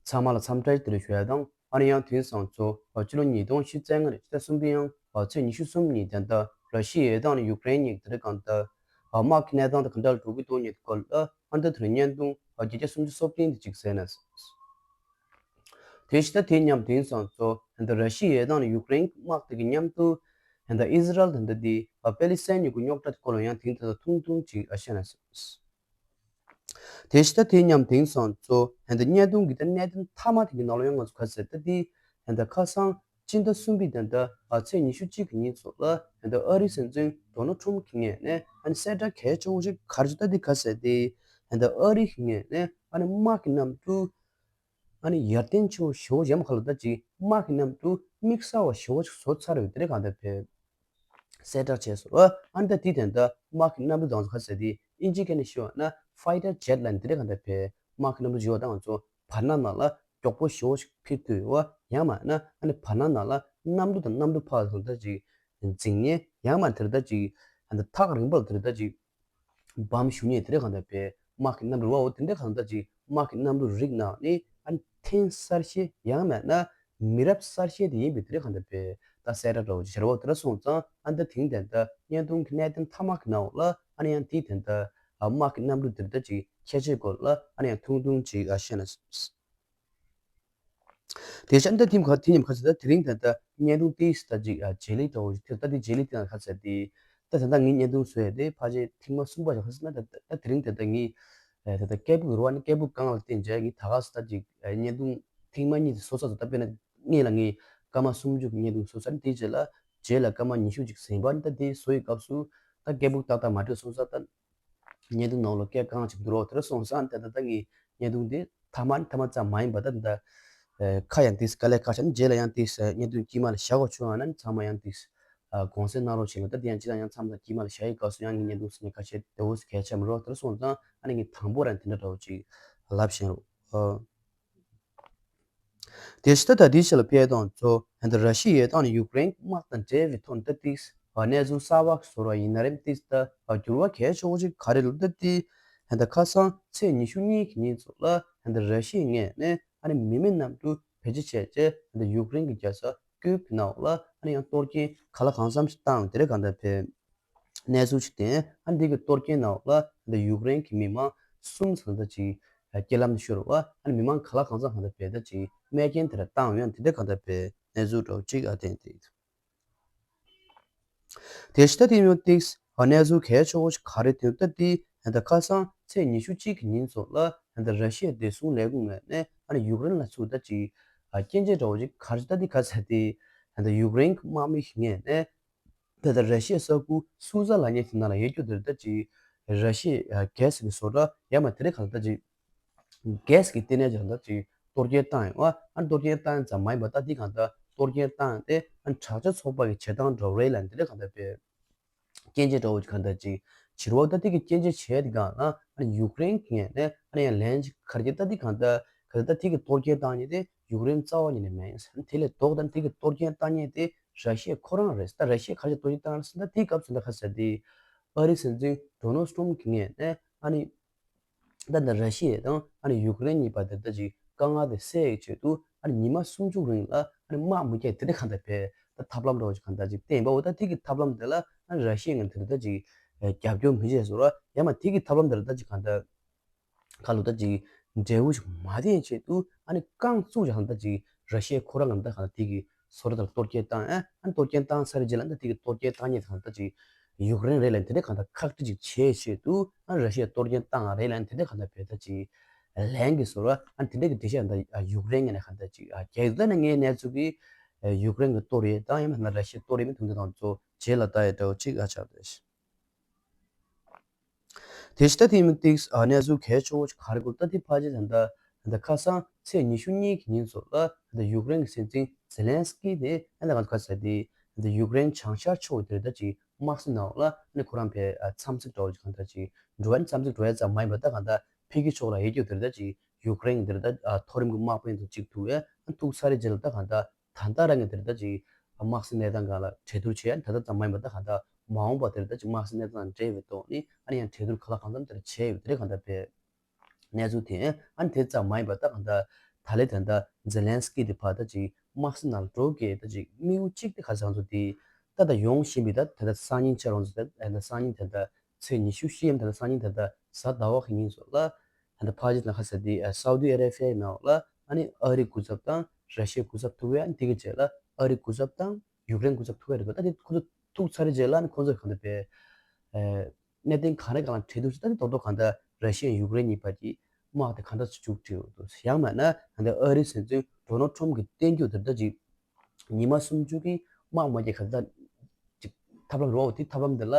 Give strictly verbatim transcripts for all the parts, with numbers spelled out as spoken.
ཚང་མ་ལ་འཚམས་འདྲི་བདེ་ལེགས་ཞུ་ཡ་དང་། ཨ་ནི་ཡང་དེང་སང་ཚོ་ཕྱི་ལོ་ཉིས་སྟོང་ཉི་ཤུ་རྩ་ལྔ་ནས་ཕྱི་ཟླ་གསུམ་པའི་ཡང་ཚེས་ཉི་ཤུ་གསུམ་ཉིན་དེ་འདྲ་ར་ཤི་ཡའི་དང་ནི་ཡུཀ་རེན་གཉིས་ཀྱི་དེ་རིང་གང་ལྟར་དམག་གི་གནས་སྟངས་དེ་ག་འདྲ་འགྲོ་གི་འདུག་ཉིད་སྐོར་ལ་ཨ་འདི་དེ་རིང་བརྙན་ཐུང་བརྒྱ་ཆ་སུམ་ཅུ་སོ་བདུན་དེ་གཅིག་གསན་ན། དེ་ཕྱི་ཟླ་དེ་མཉམ་དེང་སང་ཚོ་འདི་ར་ཤི་ཡའི་དང་ནི་ཡུཀ་རེན་དམག་དེ་གི་མཉམ་དུ་འདི་ཨི་ཟི་རལ་དང་འདི་དེ་པེ་ལི་སི་ཐན་གཉིས་ཀྱི་རྙོག་དྲ་དེ་སྐོར་ལ་ཡང་དེང་དེ་ཐུང་ཐུང་ཅིག་ཨ་བཤད་ན། དེ་ཕྱི་ཟླ་དེ་མཉམ་དེང་སང་ཚོ་འདི་བརྙན་ཐུང་གི་ད་གནད་དོན་མཐའ་མ་དེ་གི་ནང་ལ་ཡང་ང་ཚོ་ག་ཟེར་ད་དེ་འདི་ཁ་སང་སྤྱི་ཟླ་གསུམ་པའི་དེ་འདྲ་ཨ་ཚེས་ཉི་ཤུ་གཅིག་གི་ཉིན་ཚོ་ལ་འདི་ཨ་རིའི་སྲིད་འཛིན་ཌོ་ནལ་ཊམ་གྱི་ངོས་ནས་ཨ་ནི་གསལ་བསྒྲགས་གལ་ཆེ་བོ་ཞིག་ག་རེ་བྱུང་ད་དེ་ག་ཟེར་དེ་འདི་ཨ་རི་གི་ངོས་ནས་ཨ་ནི་དམག་གི་གནམ་གྲུ་ཨ་ནི་ཡར་ཐོན་ཆེ་བོ་ཞེ་བོ་ཡང་མ་ཁ་ལ་ད་ཅིག་དམག་གི་གནམ་གྲུ་དམིགས་བསལ་བ་ཞེ་བོ་ཞིག་བཟོ་ཚར་ཡོད་དེ་རེད་གང་ལྟར་བས། གསལ་བསྒྲགས་བྱས་སོང་། ཨ་ནི་ད་དེ་དེ་འདྲ་དམག་གི་གནམ་གྲུ་དང་ཚོ་ག་ཟེར་དེ་ཨིན་ཇི་སྐད་ནས་ཞུ་བ་ན་ཕའི་ཊར་ཇེཊ་ལབ་ནས་དེ་འདྲ་གང་ལྟར་བས་དམག་གི་གནམ་གྲུ་བརྗོད་པ་དང་ཚོ་བར་སྣང་ནང་ལ་མགྱོགས་པོ་ཞེ་བོ་ཞིག་འཕུར་ཐུབ་ཡོད་པ་ཡང་མིན་ན་ཨ་ནི་བར་སྣང་ནང་ལ་གནམ་གྲུ་དང་གནམ་གྲུ་ཕར་ཚུར་ད་ཅིག་འཛིང་ཉེན་ཡང་མིན་དེ་འདྲ་ད་ཅིག་ཨ་ནི་ཐག་རིང་པོ་ལ་དེ་འདྲ་ད་ཅིག་བམ་ཞུ་ཉེན་དེ་འདྲ་གང་ལྟར་བས་དམག་གི་གནམ་གྲུ་བ་འོ་དེ་འདྲ་གང་ལྟར་ཅིག་དམག་གི་གནམ་གྲུ་རིགས་ནང་ནས་ཨ་ནི་འཐེན་གསར་ཤོས་ཡང་མིན་ན། མི་རབས་གསར་ཤོས་དེ་ཡིན་པའི་དེ་རིང་གང་ལྟར་བས་ད་གསལ་བསྒྲགས་འདྲ་བོ་ཅིག་བྱས་པ་དེ་འདྲ་སོང་ཙང་ཨ་ནི་ད་དེང་དེ་འདྲ་བརྙན་ཐུང་གི་གནད་དོན་མཐའ་མ་གི་ནང་ལ་ཨ་ནི་ཡང་དེ་དེ་འདྲ་དམག་གི་གནམ་གྲུ་དེ་འདྲ་ཅིག་ཁྱད་ཆོས་སྐོར་ལ་ཨ་ནི་ཡང་ཐུང་ཐུང་ཅིག་ཨ་བཤད་ན། དེ་བཞིན་ད་དེ་མཉམ་ཁ་ཟེར་ད་དེ་རིང་དེ་འདྲ་བརྙན་ཐུང་དེ་ད་ཅིག་རྗེས་ལུས་འདྲ་བོ་ཞིག་ཐེབས། ད་དེ་རྗེས་ལུས་དེ་ཁ་ཟེར་དེ་ད་དེ་འདྲ་ངས་བརྙན་ཐུང་བཟོས་ཏེ་ཕལ་ཆེར་ཐེངས་མ་གསུམ་པ་ཞིག་ཁ་ཟེར་ན་ད་དེ་རིང་དེ་འདྲ་ངས་དེ་འདྲ་སྐད་སྦུག་རུ་བ་ནི་སྐད་སྦུག་གང་ལ་བརྟེན་བྱས་ངས་ད་ག་ཟེར་ད་ཅིག་བརྙན་ཐུང་ཐེངས་མ་གཉིས་དེ་བཟོ་ཚར་སོང་། ད་དཔེར་ན་སྔོན་ལ་ངས་སྐར་མ་སུམ་ཅུ་གི་བརྙན་ཐུང་བཟོས་ཚར། དེའི་རྗེས་ལ་རྗེས་ལ་སྐར་མ་ཉི་ཤུ་ཅིག་ཟིན་པ་ནི་ད་དེ་བཟོ་ཡི་སྐབས་སུ་ད་སྐད་སྦུག་ཏག་ཏག་མ་འགྲིག་སོང་ཙང་ད་བརྙན་ཐུང་ནང་ལ་སྐད་གང་ཅིག་འདུག་རོགས་དེ་འདྲ་སོང་ཙང་ད་ད་ད་ངས་བརྙན་ཐུང་དེ་མཐའ་མ་མཐའ་མ་ཙམ་མ་ཡིན་པ་ད་ད་ཁ་ཡང་དེས་དཀའ་ལས་ཁག་ཆེ་ན་རྗེས་ལ་ཡང་དེས་བརྙན་ཐུང་དཀྱིལ་མ་ལ་བཞག་དགོས་བྱུང་བ་ན་ཚང་མ་ཡང་དེས་དགོངས་སེལ་གནང་རོགས་བྱེད་ལ། ད་དེ་ཡང་ཅི་ལ་ཡང་མཚམས་དང་དཀྱིལ་མ་ལ་བཞག་ཡི་སྐབས་སུ་ཡང་ངས་བརྙན་ཐུང་ཟེར་ནས་ཁ་ཤས་དེ་འོ་ཟེར་གལ་ཆེ་མི་རོགས་དེ་འདྲ་སོང་ཙང་ཨ་ནི་ངས་དང་པོ་རང་དེ་འདྲ་འདྲ་བོ་ཅིག་ལབ་བཞིན་རོགས། དེ་ཕྱི་ད་ལྟ་དེའི་ཆེད་ལ་ཕེབས་དང་ཚོ་ཧན་ད་ར་ཤི་ཡའི་ཐོག་ནས་ཡུཀ་རེན་དམག་དང་འབྲེལ་བའི་ཐོག་ནས་ད་ཏིགས་གནས་ཚུལ་གསར་བ་བཟོ་ར་ཡིན་ན་རེམ་ཏིགས་ད་འགྱུར་བ་གལ་ཆེ་བོ་ཞིག་ག་རེ་ལ་ད་ཏི་ཧན་ད་ཁ་སང་ཚེས་ཉི་ཤུ་གཉིས་ཀྱི་ཉིན་ཚོ་ལ་ཧན་ད་ར་ཤི་ཡའི་ངོས་ནས་ཨ་ནི་མི་མེད་གནམ་གྲུ་བེད་སྤྱོད་བྱས་རྗེས་ཧན་ད་ཡུཀ་རེན་གྱི་རྒྱལ་ས་ཀིབ་ཀྱི་ནང་ལ་ཨ་ནི་ཡང་གཏོར་སྐྱོན་ག་ལ་གང་འཚམ་ཞིག་བཏང་དེ་རེད་གང་ད་ཕེབས། གནས་ཚུལ་ཞིག་བསྟན། ཨ་འདི་གི་གཏོར་སྐྱོན་ནང་ལ་འདི་ཡུཀ་རེན་གྱི་མི་མང་གསུམ་ཚང་ད་ཅིག་རྐྱེན་ལམ་ཤོར་བ། ཨ་ནི་མི་མང་ག་ལ་གང་ཚང་གང་ད་བས་ད་ཅིག་རྨས་སྐྱོན་དེ་འདྲ་བཏང་ཡོད་དེ་འདྲ་གང་ད་བས་གནས་ཚུལ་འདྲ་བོ་ཅིག་ཨ་བསྟན་ཏེ། དེ་ཕྱི་ད་དེ་ཡོད་ཏིགས་གནས་ཚུལ་གལ་ཆེ་བོ་ཞིག་ག་རེ་དེ་ད་དེ་ད་ཁ་སང་ཚེས་ཉི་ཤུ་གཅིག་གི་ཉིན་ཚོ་ལ་ད་ར་ཤི་ཡའི་བདེ་སྲུང་ལས་ཁུངས་ངོས་ནས་ཨ་ནི་ཡུཀ་རེན་ལ་ཚུར་ད་ཅིག་སྐྱོན་བརྗོད་འདྲ་བོ་ཅིག་ག་རེ་ད་དེ་ག་ཚ་དེ་ད་ཡུཀ་རེན་གྱི་དམག་མི་ཞིག་ངོས་ནས། ད་ལྟ་ར་ཤི་ཡའི་ས་ཁུལ་སུ་ཛ་ལབ་མཁན་དེ་ནང་ལ་ཡོད་རྒྱུ་དེར་ད་ཅིག་ར་ཤི་ཡའི་གྷེ་སི་གི་བཟོ་གྲྭ་ཡང་མ་དེ་རིང་གང་ལྟར་ཅིག་གྷེ་སི་གི་ལྟེ་གནས་ཀྱང་ད་ཅིག་གཏོར་སྐྱོན་བཏང་ཡོད་པ། ཨ་གཏོར་སྐྱོན་བཏང་ཡོད་ཙམ་མ་ཡིན་པ་ད་འདི་གང་ལྟར་གཏོར་སྐྱོན་བཏང་སྟེ་ཨ་དྲག་ཆས་ཚོགས་པ་གི་བྱེད་སྟངས་འདྲ་བོ་རེད་ལབ་དེ་རིང་གང་ལྟར་དཔེ་སྐྱོན་བརྗོད་འདྲ་བོ་ཅིག་གང་ལྟར་ཅིག་བྱེད་རོགས། ད་འདི་གི་སྐྱོན་བརྗོད་བྱས་དེ་གང་ལ་ཨ་ཡུཀ་རེན་གི་ངོས་ནས་ཨ་ཡང་ལན་ཅིག་ག་རེ་ད་འདི་གང་ལྟར་ག་ལ་ད་དེ་གི་གཏོར་སྐྱོན་བཏང་མཁན་དེ་ཡུཀ་རེན་རྩ་བ་ཉིད་ནས་མེད། དེ་ལས་ལྡོག་ད་དེ་གི་གཏོར་སྐྱོན་བཏང་མཁན་དེ་ར་ཤི་ཡ་ཁོ་རང་རེད། ད་ར་ཤི་ཡ་ག་རེ་གཏོར་སྐྱོན་བཏང་རེད་ཟེར་ན་དེའི་སྐབས་སུ་ད་ག་ཟེར་དེ་ཨ་རིའི་སྲིད་འཛིན་ཌོ་ནལ་ཊམ་གི་ངོས་ནས་ཨ་ནི་ད་ད་ར་ཤི་ཡ་དང་ཨ་ནི་ཡུཀ་རེན་གཉིས་བར་དེ་ད་ཅིག་དཀའ་ངལ་དེ་སེལ་ཡག་ཆེད་དུ་ཨ་ནི་ཉི་མ་སུམ་ཅུ་རིང་ལ་ཨ་ནི་དམག་མི་རྒྱག་དེ་འདྲ་གང་ལྟར་བས་ད་ཐབས་ལམ་འདྲ་བོ་ཅིག་གང་ལྟར་ཅིག་བསྟན་པའོ། ད་དེ་གི་ཐབས་ལམ་དེ་ལ་ཨ་ནི་ར་ཤི་ཡ་ངོས་ནས་དེ་ད་ཅིག་རྒྱབ་སྐྱོར་མི་བྱེད་ཟེར་བ་ཡང་མ་དེ་གི་ཐབས་ལམ་དེ་ལ་ད་ཅིག་གང་ལྟར། ཁ་ལོ་ད་ཅིག་འབྲས་བུ་ཞིག་མ་ཐོན་ཆེད་དུ་ཨ་ནི་རྐང་བཙུགས་ཀྱང་ད་ཅིག་ར་ཤི་ཡ་ཁོ་རང་ངམ་ད་གང་ལྟར་དེ་གི་སོ་ར་དང་གཏོར་སྐྱོན་བཏང་ཨ་ཨ་གཏོར་སྐྱོན་བཏང་ཚར་རྗེས་ལ་ད་དེ་གི་གཏོར་སྐྱོན་བཏང་མཁན་གང་ད་ཅིག་ཡུཀ་རེན་རེད་ལ་དེ་འདྲ་གང་ལྟར་ཁག་དཀྲི་ཅིག་བྱེད་ཆེད་དུ་ཨ་ར་ཤི་ཡ་གཏོར་སྐྱོན་བཏང་རེད་ལ་དེ་འདྲ་གང་ལྟར་བས་ད་ཅིག་ལན་གི་སོ་ར་ཨ་དེ་འདྲ་གི་འགྲེལ་བཤད་ད་ཡུཀ་རེན་ངོས་ནས་གང་ལྟར་ཅིག་རྒྱག་ད་ནི་ངའི་གནས་ཚུལ་གི་ཡུཀ་རེན་གི་གཏོར་ཡས་དང་ཡང་མིན་ན་ར་ཤི་ཡ་གཏོར་ཡས་མི་དུང་དེ་དང་ཚོ་རྗེས་ལ་ལྟ་ཡས་འདྲ་བོ་ཅིག་ཨ་ཆགས་ཏེ། དེ་ཕྱི་ད་དེ་མི་ཏིགས་གནས་ཚུལ་གལ་ཆེ་བོ་ཞིག་ག་རེ་དགོས་ད་དེ་ཕལ་ཆེར་ད་ད་ད་ཁ་སང་ཚེས་ཉི་ཤུ་གཉིས་ཀྱི་ཉིན་ཚོ་ལ་ད་ཡུཀ་རེན་གྱི་སྲིད་འཛིན་ཛེ་ལན་སི་ཀི་དེ་ཨ་ད་ག་ཁ་ས་དེ་ད་ཡུཀ་རེན་བྱང་ཤར་ཕྱོགས་དེར་ད་ཅིག་དམག་སྲིད་ནང་ལ་ནི་ཁོ་རང་ཕའི་འཚམས་གཟིགས་འདྲ་བོ་ཅིག་གང་ད་ཅིག་འགྲོ་བ་ནི་འཚམས་གཟིགས་འགྲོ་ཡ་ཙམ་མ་ཡིན་པ་ད་གང་ད་ཕ་གི་ཕྱོགས་ལ་ཡོད་རྒྱུ་དེར་ད་ཅིག་ཡུཀ་རེན་དེར་ད་མཐོ་རིམ་གྱི་དམག་དཔོན་དང་གཅིག་ཐུག་ཡ་ཐུག་ཚར་རེ་རྗེས་ལ་ད་གང་ད། ད་ལྟ་རང་གི་དེར་ད་ཅིག་དམག་སྲིད་གནས་སྟངས་སྒང་ལ་གྲོས་བསྡུར་བྱས་ད་ལྟ་ཙམ་མ་ཡིན་པ་ད་གང་ལྟར་མ་འོངས་པ་དེར་ད་ཅིག་དམག་སྲིད་གནས་སྟངས་དང་འབྲེལ་བའི་ཐོག་ནས་ཨ་ནི་ཡང་གྲོས་བསྡུར་ག་ལ་གང་འཚམ་དེར་བྱས་ཡོད་དེ་རེད་གང་ལྟར་བས་གནས་ཚུལ་དེ་ཨ་ནི་དེ་ཙམ་མ་ཡིན་པ་ད་གང་ལྟར་ད་ ད་ལན་ད་ལྟ་ཛེ་ལན་སི་ཀི་དེ་ཕར་ད་ཅིག་དམག་སའི་ནང་ལ་འགྲོ་གི་ད་ཅིག་དམིགས་ཡུལ་གཅིག་དེ་ག་ཟེར་ཚོ་དེ་ད་ད་ཡོང་བཞིན་པའི་ད་ད་ད་སང་ཉིན་ཆ་རོང་ཚོ་ད་ད་སང་ཉིན་ད་ད་ཚེས་ཉི་ཤུ་བཞི་ཡིན་ད་ད་སང་ཉིན་ད་ད་གཟའ་ཟླ་བ་གི་ཉིན་ཚོ་ལ་ད་ད་ཕར་ཅིག་ན་ཁ་ས་དེ་སའུ་དི་ཨ་རེ་བྷི་ཡའི་ནང་ལ་ཨ་ནི་ཨ་རི་སྐུ་ཚབ་དང་ར་ཤི་ཡའི་སྐུ་ཚབ་ཐུག་ཡ་ཨ་ནི་དེ་གི་རྗེས་ལ་ཨ་རི་སྐུ་ཚབ་དང་ཡུཀ་རེན་སྐུ་ཚབ་ཐུག་ཡ་རེད་པ། ད་དེ་ཁོ་ཚོ་ཐུག་ཚར་རྗེས་ལ་ཨ་ནི་ཁོ་ཚོ་གང་ད་པའི་གནད་དོན་གང་རེ་གང་ལ་འཕྲད་འདུག་ཟེར། ད་ནི་རྡོག་རྡོག་གང་ལྟར་ར་ཤི་ཡ་ཡུཀ་རེན་གཉིས་བར་གྱི་དམག་དེ་གང་ལྟར་མཇུག་སྒྲིལ་འདུག་ཡང་མིན་ན་ད་ལྟ་ཨ་རིའི་སྲིད་འཛིན་ཌོ་ནལ་ཁྲོམ་གྱིས་བསྟན་རྒྱུ་དེ་ལྟ་ཅིག་ཉི་མ་སུམ་ཅུ་གི་དམག་མ་རྒྱག་ག་ད་ཅིག་ཐབས་ལམ་རོགས་དེ་ཐབས་ལམ་དེ་ལ་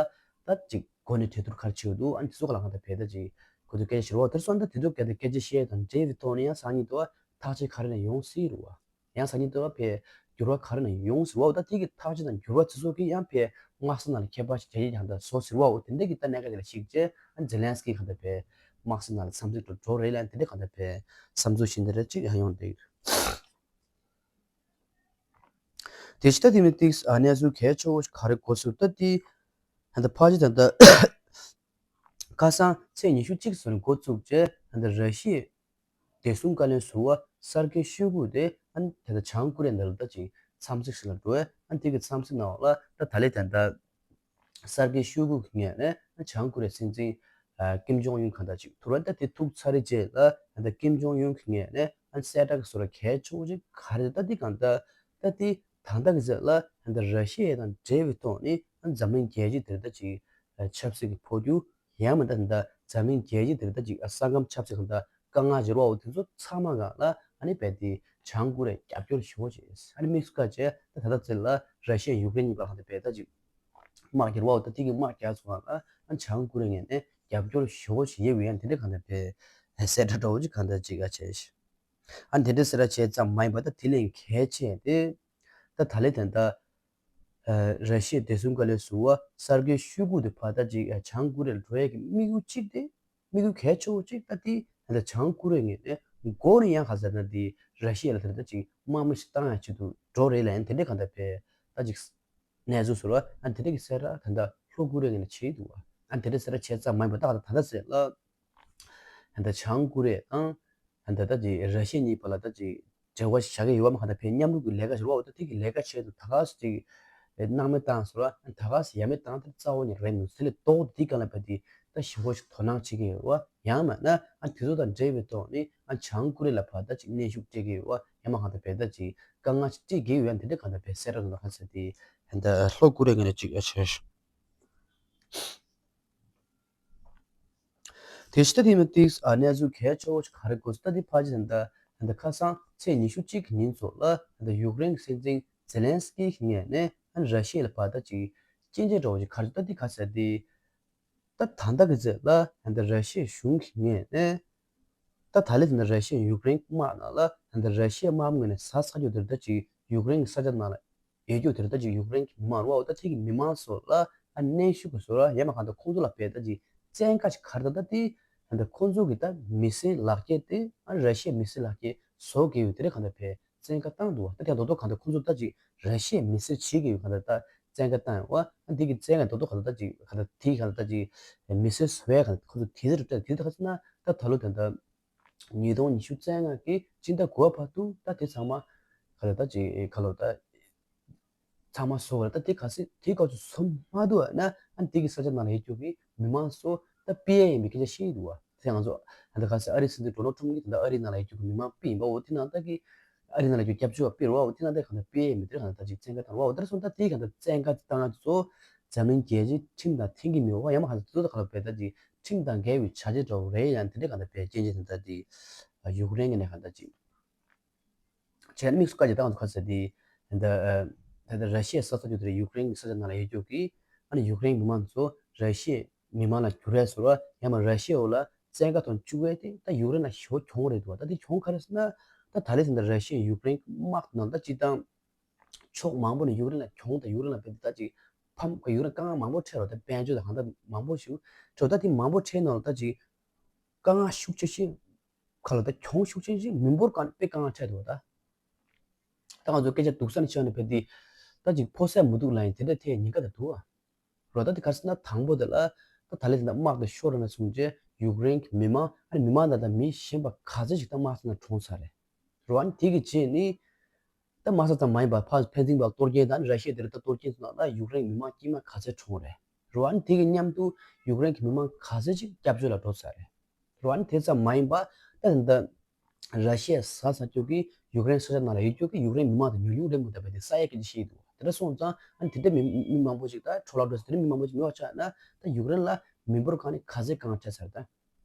ད་ཅིག་འགོ་ནས་གྲོས་བསྡུར་ག་རེ་བྱེད་འདུག་ཨ་ནི་དེ་ཚོ་ག་ལ་གང་ལྟར་བས་ད་ཅིག་ཁོ་ཚོས་སྐད་ཆ་བཤད་རོགས་དེར་སོང་ད་དེ་ཚོ་ག་ད་སྐད་ཆ་བཤད་དང་འབྲེལ་བའི་ཐོག་ནས་ཡང་སང་ཉིན་དུ་ཐག་གཅོད་ག་རེ་ན་ཡོང་སྲིད་རུ་བ། ཡང་སང་ཉིན་དུ་བ་ཕའི་འགྱུར་བ་ག་རེ་ན་ཡོང་ཟེར་བ་འོ་ད་དེ་གི་ཐག་གཅོད་དང་འགྱུར་བ་དེ་ཚོ་གི་ཡང་ཕའི་དམག་ས་ནང་ལ་ཁྱད་པར་ཞིག་རྒྱ་ཡིག་ཡང་དུ་བཟོ་ཟེར་བ་འོ་དེ་འདྲ་གི་ད་གནད་འགག་དེ་ལ་གཞིགས་རྗེས་ཨ་ཛེ་ལན་སི་ཀི་གང་ལྟར་ཕའི་དམག་ས་ནང་ལ་འཚམས་གཟིགས་འགྲོ་འགྲོ་རེད་ལ་དེ་འདྲ་གང་ལྟར་ཕའི་བསམ་ཚུལ་བཞིན་དེ་རེ་གཅིག་ཡང་ཡོང་བསྡད་ཡོད། དེ་ཕྱི་ད་དེ་མི་ཏིག་ཨ་གནས་ཚུལ་གལ་ཆེ་བོ་ཞིག་ག་རེ་གོ་ཚུལ་ད་དེ་ད་ལྟ་ཕ་ཅི་ད་ལྟ་ཁ་སང་ཚེས་ཉི་ཤུ་གཅིག་ཚུན་འགོ་བཙུགས་རྗེས་ད་ལྟ་ར་ཤི་ཡའི་བདེ་སྲུང་བཀའ་བློན་ཟུར་པ་སར་ཀེ་ཤོའི་གུ་དེ་ཨ་ནི་དེ་ལྟ་བྱང་ཀོ་རི་ཡ་འདི་ལ་ད་ཅིག་འཚམས་གཟིགས་ཤིག་ལ་འགྲོ་བས་ཨ་ནི་དེ་གི་འཚམས་གཟིགས་གནང་བ་ལ་ད་ད་ལས་ད་ལྟ་སར་ཀེ་ཤོའི་གུ་གི་ངོས་ནས་ཨ་བྱང་ཀོ་རི་ཡའི་སྲིད་འཛིན་ཨ་ཀིམ་ཇོང་ཡུན་གང་ལྟར་ཅིག་ཐུག་ར་ད་དེ་ཐུག་ཚར་རེ་རྗེས་ལ་ད་ལྟ་ཀིམ་ཇོང་ཡུན་གི་ངོས་ནས་ཨ་ནི་གསལ་བསྒྲགས་ཀྱི་བཟོ་འདྲ་གལ་ཆེ་བོ་ཅིག་ག་རེ་ད་དེ་གང་ལྟར་ད་དེ་ད་ལྟ་གི་ཚེ་ལ་ད་ལྟ་ར་ཤི་ཡ་དང་འབྲེལ་བའི་ཐོག་ནས་ཨ་ནི་འཛམ་གླིང་རྒྱལ་སྤྱི་དེར་ད་ཅིག་ཨ་ཆབ་སྲིད་ཀྱི་འཕོ་འགྱུར། ཡང་མིན་ད་ད་འཛམ་གླིང་རྒྱལ་སྤྱི་དེར་ད་ཅིག་ས་ཁམས་ཆབ་སྲིད་ཁང་ད་དཀའ་ངལ་འབྱོར་བའོ་དེ་ཚོ་ཚང་མ་གང་ལ་ཨ་ནི་རྦད་དེ་བྱང་ཀོ་རི་ཡ་རྒྱབ་སྐྱོར་ཞུ་བ་བྱས། ཨ་ནི་དམིགས་སུ་བཀར་བྱས་ད་ད་ལྟ་ཚེ་ལ་ར་ཤི་ཡ་ཡུཀ་རེན་གཉིས་བར་ལ་ད་རྦད་ད་ཅིག་དམག་འབྱོར་བའོ་ད་དེ་གི་དམག་རྒྱག་ཚོ་གང་ལ་ཨ་ནི་བྱང་ཀོ་རི་ཡ་ངོས་ནས་རྒྱབ་སྐྱོར་ཞུ་བ་བྱེད་ཡས་ཡོད་ཡང་དེ་འདྲ་གང་ལྟར་རྦད་གསལ་བསྒྲགས་འདྲ་བོ་ཅིག་གང་ལྟར་ཅིག་ཨ་བྱས། ཨ་ནི་དེ་འདྲ་གསལ་བསྒྲགས་བྱས་ཙམ་མ་ཡིན་པར་ད་དེ་ལས་གལ་ཆེ་དེ་ད་ད་ལས་དེ་ད། ར་ཤི་ཡའི་བདེ་སྲུང་བཀའ་བློན་ཟུར་པ་སར་ཀེ་ཤོའི་གུ་དེ་ཕར་ད་ཅིག་བྱང་ཀོ་རི་ཡ་ལ་འགྲོ་ཡས་ཀྱི་དམིགས་ཡུལ་གཅིག་དེ་དམིགས་ཡུལ་གལ་ཆེ་བོ་གཅིག་ད་དེ་ད་བྱང་ཀོ་རི་ཡ་ངོས་ནས་མགོ་ནས་ཡང་ག་ཟེར་ན་དེ་ར་ཤི་ཡ་ལ་དེ་ད་ཅིག་དམག་མི་ཞིག་བཏང་ཡ་ཆེད་དུ་འགྲོ་རེད་ལ་ཡང་དེ་འདྲའི་གང་ལྟར་བས་ད་ཅིག་གནས་ཚུལ་ཟེར་བ་ཨ་དེ་འདྲ་གི་གསལ་བསྒྲགས་ད་ལྟ་ལྷོ་ཀོ་རི་ཡ་ངོས་ནས་བྱས་འདུག་ཨ་དེ་འདྲ་གསལ་བསྒྲགས་བྱས་ཙམ་མ་ཡིན་པར་ད་ད་ད་ད་ཟེར་ལ་ད་ལྟ་བྱང་ཀོ་རི་ཡ་དང་། ད་ལྟ་ཅིག་ར་ཤི་ཡ་གཉིས་བར་ལ་ད་ཅིག་འབྲེལ་བ་ཞིག་བཞག་གི་ཡོད་པ་མ་ག་ད་ཕན་མཉམ་རུབ་ཀྱི་ལས་ཀ་ཞིག་རོགས་ད་ཐིག་གི་ལས་ཀ་བྱས་འདུག་ད་ག་སེ་ཅིག་སྣང་མེད་བཏང་ཟེར་བ་ད་ག་སེ་ཡ་མེད་བཏང་ད་རྩ་བ་ཉིད་རེད་མི་འདུག་དེ་ལས་ལྡོག་དེ་ག་ལ་བ་དེ་ད་ཞིབ་པོ་ཞིག་དོ་སྣང་བྱེད་ཀྱི་ཡོད་བ་ཡང་མིན་ན་ཨ་དེ་ཚོ་དང་འབྲེལ་བའི་ཐོག་ནས་ཨ་བྱང་ཀོ་རི་ཡ་ལ་བ་ད་ཅིག་གནོན་ཤུགས་སྤྲད་ཀྱི་ཡོད་བ་ཡང་མ་ག་ད་བས་ད་ཅིག་དཀའ་ངལ་ཞིག་སྤྲད་ཀྱི་ཡོད་ཡང་དེ་འདྲ་ག་ད་བས་གསལ་བསྒྲགས་ད་ག་སེ་དེ་ད་ལྷོ་ཀོ་རི་ཡ་ངོས་ནས་ཅིག་ཨ་བྱས། དེ་ཕྱི་ད་དེ་མི་ཏིག་ཨ་གནས་ཚུལ་གལ་ཆེ་བོ་ཞིག་ག་རེ་གོ་སོང་ད་དེ་ཕ་ཅི་ད་ལྟ་ད་ལྟ་ཁ་སང་ཚེས་ཉི་ཤུ་གཅིག་གི་ཉིན་ཚོ་ལ་ད་ལྟ་ཡུཀ་རེན་གྱི་སྲིད་འཛིན་ཛེ་ལན་སི་ཀི་གི་ངོས་ནས་ཨ་ར་ཤི་ཡ་ལ་བ་ད་ཅིག་སྐྱོན་བརྗོད་འདྲ་བོ་ཞིག་ག་རེ་ད་དེ་ག་ཟེར་དེ་ད་ད་ལྟ་གི་ཚེ་ལ་ད་ལྟ་ར་ཤི་ཡ་གཞུང་གི་ངོས་ནས་ད་ད་ལྟ་ད་ལྟ་ར་ཤི་ཡ་ཡུཀ་རེན་དམག་ནང་ལ་ད་ལྟ་ར་ཤི་ཡ་དམག་མི་ངོས་ནས་ཟ་ཚར་རྒྱུ་དེ་ད་ཅིག་ཡུཀ་རེན་གྱི་ས་ཆ་ནང་ལ་ཡོད་རྒྱུ་དེར་ད་ཅིག་ཡུཀ་རེན་གྱི་མི་མང་རོ་ཨོ་ད་ཐིག་གི་མི་མང་ཚོ་ལ་ཨ་གནོན་ཤུགས་ཀྱི་བཟོ་ར་ཡ་མ་གང་ལྟར་ཁོང་ཚོ་ལ་བས་ད་ཅིག་བཙན་བཀའ་ཅིག་ག་རེ་ད་ད་དེ་ད་ཁོང་ཚོ་གི་ད་མི་སེར་ལག་འཁྱེར་དེ་ཨ་ར་ཤི་ཡའི་མི་སེར་ལག་འཁྱེར་བཟོ་དགོས་ཡོད་དེ་རེད་གང་ལྟར་བས་བཙན་བཀའ་བཏང་འདུག་བ། ད་དེ་རྡོག་རྡོག་གང་ལྟར་ཁོང་ཚོ་ད་ཅིག་ར་ཤི་ཡའི་མི་སེར་བྱེད་དགོས་ཡོད་གང་ལྟར་ད་བཙན་བཀའ་བཏང་ཡོད་བ། ཨ་འདི་གི་བཙན་བཀའ་རྡོག་རྡོག་གང་ལྟར་ད་ཅིག་གང་ལྟར་དེ་གང་ལྟར་ད་ཅིག་མི་སེར་བཟོ་ཡ་གང་ལྟར་ཁོང་ཚོ་དེ་ཚོ་རེད་ད་དེ་ད་ག་ཟེར་ན་ད་ད་ལོ་ད་ད། ཉིས་སྟོང་ཉི་ཤུ་རྩ་ལྔ་གི་སྤྱི་ཟླ་དགུ་པ་བར་དུ་ད་དེ་ཚང་མ་ག་ལ་ད་ཅིག་ག་ལོ་ད་ཚང་མ་བཟོ་བ་ད་དེ་ག་སེ་དེ་ག་ཚོད་བཟོ་མ་ཐུབ་ན་ཨ་དེ་གི་ས་ཆ་ནང་ལ་ཡོད་རྒྱུ་གི་མི་མང་ཚོ་ད་ཕུད་ཡ་ཡིན་པའི་སྐད་ཆ་བཤད་ཀྱི་འདུག་བ། དེ་ང་ཚོ་ད་ག་སེ་ཨ་རིའི་སྲིད་འཛིན་ཌོ་ནལ་ཊམ་གྱིས་ད་ཨ་རིའི་ནང་ལ་ཡོད་རྒྱུ་གི་མི་མང་ཕུད་ཡིན་པའོ། དེ་ནང་ད་གི་ཨ་རིའི་ནང་ལ་ཡོད་རྒྱུ་སྐྱབས་བཅོལ་བ་ཕུད་རེད་བ། དེ་ནང་ད་ག་ད་ཕུད་ཡ་ཡིན་པའི་དེ་ག་ད་ཅིག་བཙན་བཀའ་བཏང་རེད་བ། དེ་སོང་ད་དེ་ག་ད་བཙན་བཀའ་བཏང་ཚོ་འཛམ་གླིང་རྒྱལ་སྤྱིའི་ཁྲིམས་དང་མཐུན་གྱི་མེད་བ་ཡང་མ་ག་ཚོད་ད་ག་ལ་བས་ད་ཅིག་ཁྲིམས་དང་འགལ་བའི་བྱ་བྱེད་འདྲ་བོ་རེད། ཡང་དེ་འདྲའི་གང་ལྟར་བས་སྐྱོན་བརྗོད་དེ་འདྲ་དེ་ཡུཀ་རེན་གྱི་ནས་གང་ལྟར་ཅིག་བྱས་དམིགས་སུ་བཀར་གྱི་ད་ང་ཚོ་ག་ཚོད་དེ་ད་ད་ར་ཤི་ཡའི་ས་ས་རྒྱུ་དེ་ཡུཀ་རེན་གྱི་ས་ཆ་ནང་ལ་ཡོད་རྒྱུ་གི་ཨ་ནི་ཡུཀ་རེན་མི་མང་ཚོ་ར་ཤི་ཡའི་མི་མང་ལ་འགྱུར་བ་བཟོ་བ་ཡང་མ་ར་ཤི་ཡའི་འོག་ལ་བཙན་བཀའ་ཐོག་བཅུག་པས་དེ་ད་ཡུཀ་རེན་ལ་ཞེ་པོ་གྱོང་རེད་འདུག་བ། ད་དེ་གྱོང་ག་རེ་ཟེར་ན་ད་ད་ལན་ད་ར་ཤི་ཡའི་ཡུཀ་རེན་དམག་ནང་ད་སྤྱི་བཏང་ཕྱོགས་མང་པོ་ནས་ཡུཀ་རེན་ལ་གྱོང་དང་ཡུཀ་རེན་ལ་དཔེ་ད་ཅིག་ཕམ་ཁ་ཡུཀ་རེན་དཀའ་ངལ་མང་པོ་འཕྲད་རོགས་ད་དཔལ་འབྱོར་དང་གང་ལྟར་མང་པོ་ཞིག་འཕྲད་ད་དེ་མང་པོ་འཕྲད་ནང་ལ་ད་ཅིག་དཀའ་ངལ་ཤུགས་ཆེ་ཞིག་ཁ་ལ་ད་གྱོང་ཤུགས་ཆེ་ཞིག་མི་འབོར་གང་དཔེ་དཀའ་ངལ་འཕྲད་འདུག་ད་ད་ང་ཚོ་སྐད་ཆ་སྡུག་ས་ནས་ཆགས་ནས་ཕེབས་དུས་ད་ཅིག་ཕོ་སད་མི་འདུག་ལ་ཡིན་དེ་འདྲ་ཐད་ཉེན་ཁ་ད་འདུག་ཨ། རོ་ད་དེ་ག་རེ་ཟེར་ན་དང་པོ་དེ་ལ་ད་ད་ལན་དེ་འདྲ་དམག་དེ་ཤོར་ར་ན་སོང་རྗེས་ཡུཀ་རེན་གྱི་མི་མང་ཨ་ནི་མི་མང་དང་ད་མི་གཞན་པ་ག་ཚོད་ཅིག་ད་དམག་ས་ནས་གྲོངས་ཚར་རེད། རེད་བ། དེ་གི་རྗེས་ནི་ད་དམག་ས་ཙམ་མ་ཡིན་པར་ཕར་ཕན་ཚུན་བར་གཏོར་སྐྱོན་དང་ར་ཤི་ཡ་དེ་རིང་ད་གཏོར་སྐྱོན་སོང་ན་ད་ཡུཀ་རེན་མི་མང་དཀྱུས་མ་ག་ཚད་གྲོངས་རེད། རེད་བ། དེ་གི་མཉམ་དུ་ཡུཀ་རེན་གྱི་མི་མང་ག་ཚད་ཅིག་སྐྱབས་བཅོལ་ལ་འགྲོ་ཚར་རེད། རེད་བ། དེ་ཙམ་མ་ཡིན་པར་ད་ད་ར་ཤི་ཡ་ཟ་ཟ་སྐྱོ་གི་ཡུཀ་རེན་ས་ཆ་ནང་ལ་ཡོད་སྐྱོ་གི་ཡུཀ་རེན་མི་མང་དང་ཉུང་ཉུང་རེད་མོད་ད་བས་དེ་ས་ཡ་སྐད་ཆ་བཤད་འདུག་དེ་འདྲ་སོང་ཙང་ཨ་ནི་དེ་འདྲའི་མི་མི་མང་པོ་ཞིག་ད་འཕྲོ་བརླག་འགྲོ་ས་དེ་འདྲའི་མི་མང་པོ་ཞིག་མེད་པ་ཆགས་ན་ད་ཡུཀ་རེན་ལ་མི་འབོར་གང་ནས་ག་ཚད་གང་འཕྲད་ཚར་ད།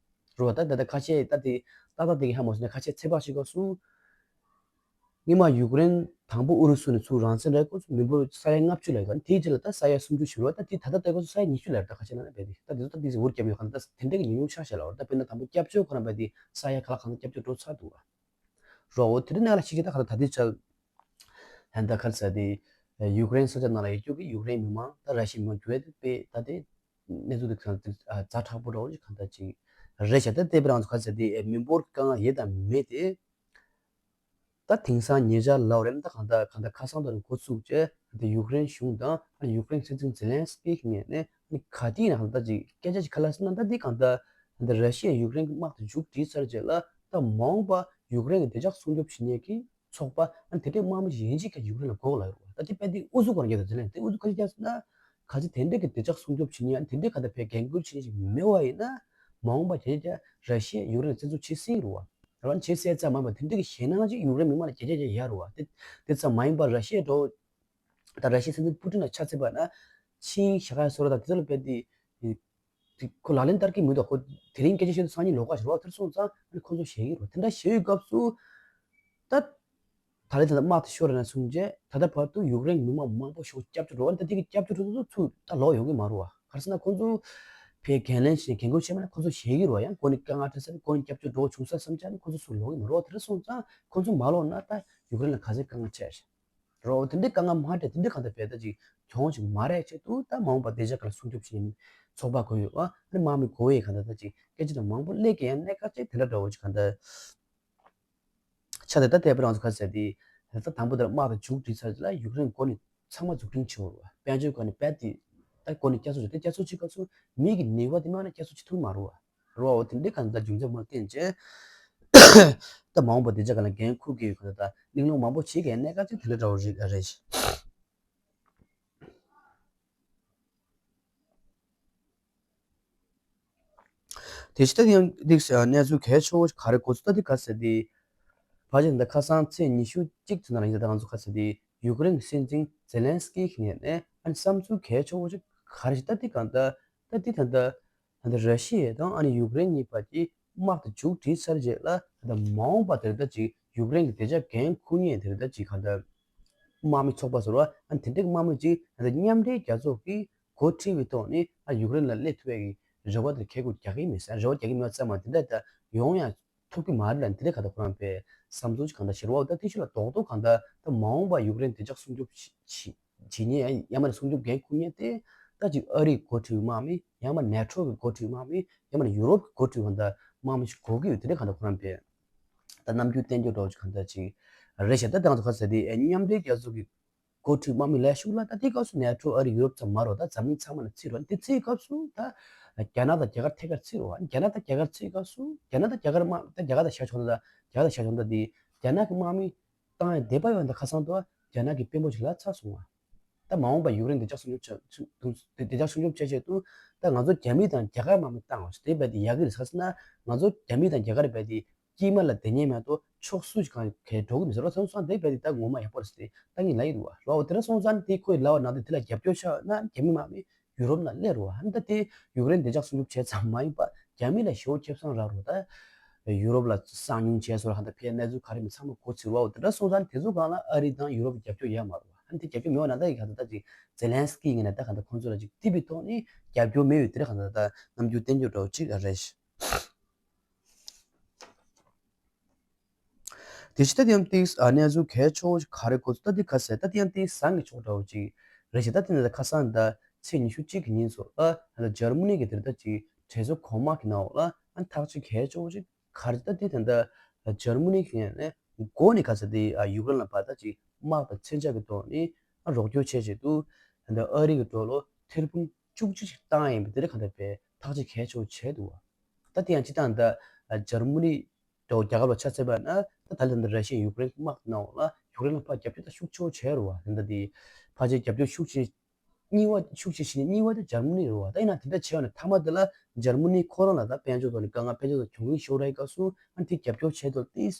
རེད་བ། ད་ད་ད་ཁ་ཤས་ད་དེ་ཏག་ཏག་དེ་གི་ཧ་མ་སོང་ན་ཁ་ཤས་ཚོད་དཔག་བྱེད་སྐབས་སུ། སྔོན་མ་ཡུཀ་རེན་དང་པོ་ཨུ་རུ་སུ་ནས་ཚུར་རང་བཙན་རག་སྐབས་སུ་མི་འབོར་ས་ཡ་ལྔ་བཅུ་ལ་ཡོད། དེའི་རྗེས་ལ་ད་ས་ཡ་སུམ་ཅུ་ཞིག་རེད་བ། ད་དེ་ད་ལྟ་ལྟ་སྐབས་སུ་ས་ཡ་ཉི་ཤུ་ལ་རེད། ད་ཁ་ཤས་ན་ན་བས་དེ་ད་དེ་ཚོ་ད་དེ་ཟེར་བོར་རྒྱབ་ཡོད་ག་ད་དེ་འདྲ་གི་ཉུང་ཉུང་ཆགས་ཤག་ལ་བ། ད་དཔེར་ན་དང་པོ་སྐྱབས་བཅོལ་ཁོ་ན་བས་དེ་ས་ཡ་ག་ལ་གང་ས་སྐྱབས་བཅོལ་འགྲོ་ཚར་འདུག་བ། རོ་འོ་དེ་འདྲ་ནང་ལ་ཤི་ཤི་ད་ག་ད་ད་དེ་ཆ་ཧན་ད་ཁ་ས་དེ་ཡུཀ་རེན་ས་ཆ་ནང་ལ་ཡོད་སྐྱོ་གི་ཡུཀ་རེན་མི་མང་ད་ར་ཤི་མི་མང་འགྱུར་བ་དེ་དཔེ་ད་དེ་གནས་ཚུལ་དེ་གང་ཛ་དྲག་པོ་འདྲ་བོ་ཞིག་གང་ལྟར་ཅིག་རེད་ཤག་ད་ལྟའི་བར་ང་ཚོ་ག་ཚད་དེ་མི་འབོར་གྱི་དཀའ་ངལ་ཡོད་དམ་མེད་དེ། ད་དེང་སང་ཉེ་ཆར་ལབ་རེད་ད་གང་ལྟར་གང་ལྟར་ཁ་སང་དུ་འགོ་ཚུགས་རྗེས་ད་ཡུཀ་རེན་གཞུང་དང་ཡུཀ་རེན་སྲིད་འཛིན་ཛེ་ལན་སི་ཀི་གི་ངོས་ནས་ག་དུས་ཡིན་ན་གང་ལྟར་ཅིག་སྐད་ཆ་ཅིག་ག་ལ་ཟེར་ན་ད་འདི་གང་ལྟར་ད་ར་ཤི་ཡ་ཡུཀ་རེན་གྱི་དམག་དེ་མཇུག་སྒྲིལ་ཚར་རྗེས་ལ་ད་མ་འོངས་པ་ཡུཀ་རེན་གྱི་བདེ་འཇགས་སྲུང་སྐྱོབ་བྱེད་མཁན་གྱི་ཚོགས་པ་ཨ་ནི་དེ་འདྲའི་དམག་མི་ཞིག་ཡིན་གཅིག་ཀྱང་ཡུཀ་རེན་ལ་དགོས་ལབ་ཡོད་རེད་བ། ད་དེ་དཔེ་དེ་ཨུ་ཚུགས་སྒོ་ནས་རྒྱག་ད་དེ་ལས་དེ་ཨུ་ཚུགས་ག་རེ་རྒྱག་ཟེར་ན། ག་ཚོད་དེ་འདྲའི་གི་བདེ་འཇགས་སྲུང་སྐྱོབ་བྱེད་མཁན་ཨ་ནི་དེ་འདྲའི་ག་ད་བས་འགན་ཁུར་བྱེད་མཁན་ཞིག་མེད་པ་ཡིན་ན་མ་འོངས་པ་དེ་ཀྱང་ར་ཤི་ཡ་ཡུཀ་རེན་བཙན་འཛུལ་བྱེད་སྲིད་རེད་བ། རང་བྱེད་སྲིད་ཙམ་མ་ཡིན་པ་དེ་འདྲའི་གི་ཞེད་སྣང་ཅིག་ཡུཀ་རེན་མི་མང་ལ་རྒྱག་རྒྱག་རྒྱག་ཡ་རེད་བ། དེ་དེ་ཙམ་མ་ཡིན་པ་ར་ཤི་ཡ་འགྲོ་ད་ར་ཤི་ཡ་སྲིད་འཛིན་པུ་ཏིན་ལ་ཆ་མཚོན་པ་ན་ཆིང་ཞྭ་ཁ་སོ་ར་དང་དེ་ཚོ་ལ་དཔེ་དེ། དེ་ཁོ་ལག་ལེན་བསྟར་གྱི་མི་འདུག་ཁོ་དེ་རིང་སྐད་ཆ་བཤད་དུས་སང་ཉིན་ལོགས་ཀ་ཞིག་རོགས་དེར་སོང་ཙང་ཨ་ནི་ཁོ་ཚོ་ཞེད་ཀྱི་རེད། དེ་འདྲ་ཞེད་ཡོད་སྐབས་སུ་ད་ད་ལན་དེ་ལ་དམག་དེ་ཤོར་ནས་བཟུང་རྗེས་ད་ལྟ་བར་དུ་ཡུཀ་རེན་མི་མང་མང་པོ་ཞིག་སྐྱབས་བཅོལ་འགྲོ་བ་འདི་གི་སྐྱབས་བཅོལ་འགྲོ་ཚོ་ཚུར་ད་ལོག་ཡོང་གི་མ་རེད་བ། ག་རེ་ཟེར་ན་ཁོ་ཚོ་ཕའི་འགན་ལེན་བྱས་འགན་ཁུར་བྱས་མ་ན་ཁོ་ཚོ་ཞེད་ཀྱི་རེད་བ། ཡང་ཁོ་ནི་དཀའ་ངལ་འཕྲད་ས་ནི་ཁོ་ནི་སྐྱབས་བཅོལ་འགྲོ་བྱུང་ས་བསམ་འཆར་ནི་ཁོ་ཚོ་ཚུར་ལོག་གི་མ་རེད་བ། དེ་འདྲ་སོང་ཙང་ཁོ་ཚོ་མ་ལོག་ན་ད་ཡུཀ་རེན་ལ་ག་ཚད་དཀའ་ངལ་འཕྲད་རེད། རོ་དེ་འདྲའི་དཀའ་ངལ་མ་འཕྲད་དེ་འདྲའི་གང་ལྟར་བས་ད་ཅིག་གྱོང་ཅིག་མ་རེད་ཆེད་དུ་ད་མ་འོངས་པ་བདེ་འཇགས་སྒང་ལ་སྲུང་སྐྱོབ་བྱེད་ཚོགས་པ་དགོས་ཡོད་ཨ་ནི་དམག་མི་དགོས་ཡོད་གང་ལྟར་ད་ཅིག་སྐད་ཆ་དང་མང་པོ་སླེབས་ཀྱི་ཡང་གནད་འགག་ཅིག་དེ་འདྲ་འདྲ་བོ་ཅིག་གང་ལྟར་ཆགས་ཏེ་ད་ལྟའི་བར་ང་ཚོ་ག་ཟེར་དེ་ད་དང་པོ་དེར་དམག་དང་མཇུག་སྒྲིལ་ཚར་རྗེས་ལ་ཡུཀ་རེན་འགོ་ནས་ཚང་མ་འཛུགས་སྐྲུན་བྱེད་དགོས་རེད་བ། དཔལ་འབྱོར་སྒང་ནས་རྦད་དེ་ད་འགོ་ནས་བསྐྱར་གསོ་བྱེད་དེ་བསྐྱར་གསོ་བྱེད་སྐབས་སུ་མི་གི་ནུས་པ་དེ་མ་ནས་བསྐྱར་གསོ་བྱེད་ཐུབ་མ་རེད་བ། རོ་དེ་འདྲའི་གང་ལྟར་རྒྱུ་མཚན་མང་བསྟན་བྱས། ད་མ་འོངས་པ་བདེ་འཇགས་སྒང་ལ་འགན་འཁུར་གྱི་ཡོད་གང་ལྟར་གླེང་སློང་མང་པོ་བྱེད་མཁན་གནད་འགག་ཅིག་དེ་འདྲ་འདྲ་བོ་རེད་རེད། དེ་བཞིན་ད་ཡང་འདི་གནས་ཚུལ་གལ་ཆེ་བོ་ག་རེ་གོ་ཚུལ་ད་འདི་ག་ཟེར་ཏེ། ཕལ་ཆེར་ད་ཁ་སང་ཚེས་ཉི་ཤུ་གཅིག་ཚོ་ནང་ལ་ཡིན་ད་ང་ཚོ་ག་ཟེར་ཏེ་ཡུཀ་རེན་སྲིད་འཛིན་ཛེ་ལན་སི་ཀི་གི་ངོས་ནས་ཨ་ནི་བསམ་ཚུལ་གལ་ཆེ་བོ་ཅིག་ག་རེ་ཞིག་ད་འདི་གང་ལྟར་ད་འདི་ད་ལྟ། ད་ལྟ་ར་ཤི་ཡ་དང་ཨ་ནི་ཡུཀ་རེན་གཉིས་བར་གྱི་དམག་དེ་མཇུག་སྒྲིལ་ཚར་རྗེས་ལ་ད་ལྟ་མ་འོངས་པ་དེར་ད་ཅིག་ཡུཀ་རེན་གྱི་བདེ་འཇགས་འགན་འཁུར་མཁན་དེར་ད་ཅིག་གང་ལྟར་དམག་མི་ཚོགས་པ་ཟེར་བ་ཨ་ནི་དེ་འདྲའི་དམག་མི་ཅིག་ད་ལྟ་མཉམ་འབྲེལ་རྒྱལ་ཚོགས་ཀྱིས་འགོ་ཁྲིད་པའི་ཐོག་ནས་ཨ་ཡུཀ་རེན་ལ་སླེབས་ཐུབ་ཡག་གི་རེ་བ་དེ་ཁེ་གུ་རྒྱག་གི་མེད་ཟེར་རེ་བ་རྒྱག་གི་མེད་པ་ཙམ་མ་དེ་འདྲ་ད་ཡོང་ཡང་ཐུབ་ཀྱི་མ་རེད་ལ་དེ་འདྲ་གང་ལྟར་ཁོ་རང་པའི་བསམ་ཚུལ་ཅིག་གང་ལྟར་བཤད་རེད་བ། ད་དེ་ཤུལ་ལ་རྡོག་རྡོག་གང་ལྟར་ད་མ་འོངས་པ་ཡུཀ་རེན་བདེ་འཇགས་སྲུང་སྐྱོབ་བྱེད་བྱེད་མཁན་ཡང་ཡང་མ་ནས་སྲུང་སྐྱོབ་འགན་འཁུར་མཁན་དེ་ད་ཅིག་ཨ་རིའི་འགོ་ཁྲིད་དམག་མི་ཡང་མ་ནེ་ཊོ་གི་འགོ་ཁྲིད་དམག་མི་ཡང་མ་ནས་ཡུ་རོབ་ཀྱི་འགོ་ཁྲིད་གང་ལྟར་དམག་མི་ཞིག་དགོས་ཀྱི་ཡོད་དེ་འདྲ་གང་ལྟར་ཁོ་རང་པའི་ད་རྣམ་འགྱུར་བསྟན་རྒྱུ་འདྲ་བོ་ཅིག་གང་ལྟར་ཅིག་རེད་ཤག་ད་དེ་ང་ཚོ་ག་ཟེར་དེ་མཉམ་འབྲེལ་རྒྱལ་ཚོགས་ཀྱི་འགོ་ཁྲིད་དམག་མི་ལ་ཤུགས་ལ་ད་དེའི་སྐབས་སུ་ནེ་ཊོ་ཨ་རི་ཡུ་རོབ་ཙམ་མ་རེད་ད་འཛམ་གླིང་ཚང་མ་ནས་ཚིག་རེད། དེ་ཚིག་སྐབས་སུ་ད་རྒྱ་ནག་དང་རྒྱ་གར་ཐད་ཀར་ཚིག་རེད་བ། རྒྱ་ནག་དང་རྒྱ་གར་ཚིག་སྐབས་སུ་རྒྱ་ནག་དང་རྒྱ་གར་དམག་ད་རྒྱ་གར་དང་ཤར་ཕྱོགས་མཐའ་དང་རྒྱ་གར་དང་ཤར་ཕྱོགས་མཐའ་དེ་རྒྱ་ནག་གི་དམག་མི་བཏང་ཡ་བསྡད་པ་ཡོད་ད་ཁ་སང་དུ་རྒྱ་ནག་གི་དཔོན་པོ་ཞིག་ལ་ཚར་སོང་བ། ད་མ་འོངས་པ་ཡུཀ་རེན་བདེ་འཇགས་སྲུང་སྐྱོབ་བྱ་བདེ་འཇགས་སྲུང་སྐྱོབ་བྱ་ཆེད་དུ་ད་ང་ཚོ་རྒྱ་མི་དང་རྒྱ་གར་དམག་མི་བཏང་བ་ཞིག་དེ་རྦད་དེ་ཡག་གི་རེད་ཟེར་ན་ང་ཚོ་རྒྱ་མི་དང་རྒྱ་གར་རྦད་དེ་དཀྱིལ་མ་ལ་བསྡད་མཁན་མ་གཏོགས་ཕྱོགས་སུ་ཞིག་གང་གས་འགྲོ་གི་མི་ཟེར་བ་སོང་ཙང་དེ་རྦད་དེ་ད་ངོ་མ་ཡག་པོ་རེད་ཟེར་ཏེ་ད་ངས་ལབ་ཡི་འདུག་བ། ལོ་དེ་འདྲ་སོང་ཙང་དེ་ཁོས་ལབ་པ་ནང་དུ་དེ་ལ་རྒྱབ་སྐྱོར་ཤོར་ན་རྒྱ་མི་དམག་མི་ཡུ་རོབ་ནང་སླེབས་རེད་བ། ཨ་ནི་ད་དེ་ཡུཀ་རེན་བདེ་འཇགས་སྲུང་སྐྱོབ་བྱས་ཙམ་མ་ཡིན་པ་རྒྱ་མི་ལ་ཞེ་པོ་ཁེ་བཟང་རག་རེད་བ། ད་ཡུ་རོབ་ལ་གསང་ཉུང་བྱས་སོང་ལ་ཧ་ད་ཕའི་གནས་ཚུལ་ག་རེ་མིན་ཚང་མ་གོ་ཚུལ་བ། འོ་དེ་འདྲ་སོང་ཙང་དེ་ཚོ་སྒང་ལ་ཨ་རི་དང་ཡུ་རོབ་ཀྱི་རྒྱབ་སྐྱོར་ཡོད་མ་རེད་བ། ཨ་ནི་དེ་རྒྱབ་སྐྱོར་མེད་པ་ན་ད་ཡི་ག་ད་ད་ཅིག་ཛེ་ལན་སི་ཀི་ངོས་ནས་ད་ག་ད་ཁོང་ཚོ་ལ་ཅིག་ཐིབ་པའི་ཐོག་ནས་རྒྱབ་སྐྱོར་མེད་ཡོད་དེ་རེད། ག་ད་ད་རྣམ་འགྱུར་བསྟན་རྒྱུ་འདྲ་བོ་ཅིག་རེད། དེ་བཞིན་ད་དེ་ཡང་ཏིག་ཨ་གནས་ཚུལ་གལ་ཆེ་བོ་ག་རེ་གོ་ཚུལ་ད་དེ་ག་ཟེར་ད་དེ་ཡང་ཏིག་བཟང་གི་ཕྱོགས་འདྲ་བོ་ཅིག་རེད་ཤག་ད་དེ་ནས་ད་ཁ་སང་ད་ཚེས་ཉི་ཤུ་གཅིག་གི་ཉིན་ཚོ་ཨ་ད་འཇར་མ་ནི་གི་དེར་ད་ཅིག་གྲོས་ཚོགས་གོང་མ་གི་ནང་ལ་ཨ་ཐག་གཅོད་གལ་ཆེ་བོ་ཅིག་ག་རེ་ད་དེ་ད་ད་འཇར་མ་ནི་གི་ངོས་ནས་འགོ་ནས་ག་ཟེར་དེ་ཨ་ཡུཀ་རེན་ལ་ཕར་ད་ཅིག་དམག་དང་མཚོན་ཆ་གི་ཐོག་ནས་ཨ་རོགས་སྐྱོར་བྱེད་ཆེད་དུ་ད་ཨ་རི་གི་ཌོ་ལར་ཐེར་འབུམ་བཅུ་གཅིག་ཅིག་བཏང་ཡིན་པ་དེ་རེད། ག་ད་པའི་ཐག་གཅོད་གལ་ཆེ་བོ་བྱས་འདུག་བ། ད་དེ་ཡང་སྤྱི་བཏང་ད་འཇར་མ་ནི་ འདྲ་བོ་རྒྱལ་ཁབ་ལ་ཆ་མཚོན་པ་ན་ད་ད་ལྟ་འདི་ར་ཤི་ཡ་ཡུཀ་རེན་དམག་གི་ནང་ལ་ཡུཀ་རེན་ལ་ཕར་རྒྱབ་སྐྱོར་ད་ཤུགས་ཆེ་བོ་བྱས་རེད་བ། ད་ལྟ་འདི་ཕལ་ཆེར་རྒྱབ་སྐྱོར་ཤུགས་ཆེ་གཉིས་པ་ཤུགས་ཆེ་ཞིག་ནི་གཉིས་པ་དེ་འཇར་མ་ནི་རེད་བ། ད་ཡིན་ན་དེ་འདྲ་བྱས་པ་ནས་མཐའ་མ་དེ་ལ་འཇར་མ་ནི་ཁོ་རང་ལ་ད་དཔལ་འབྱོར་ཐོག་ནས་དཀའ་ངལ་དཔལ་འབྱོར་ཐོག་གྱོང་གུན་ཤོར་བའི་སྐབས་སུ་ཨ་ནི་དེ་རྒྱབ་སྐྱོར་བྱས་ཐོག་ཏིས་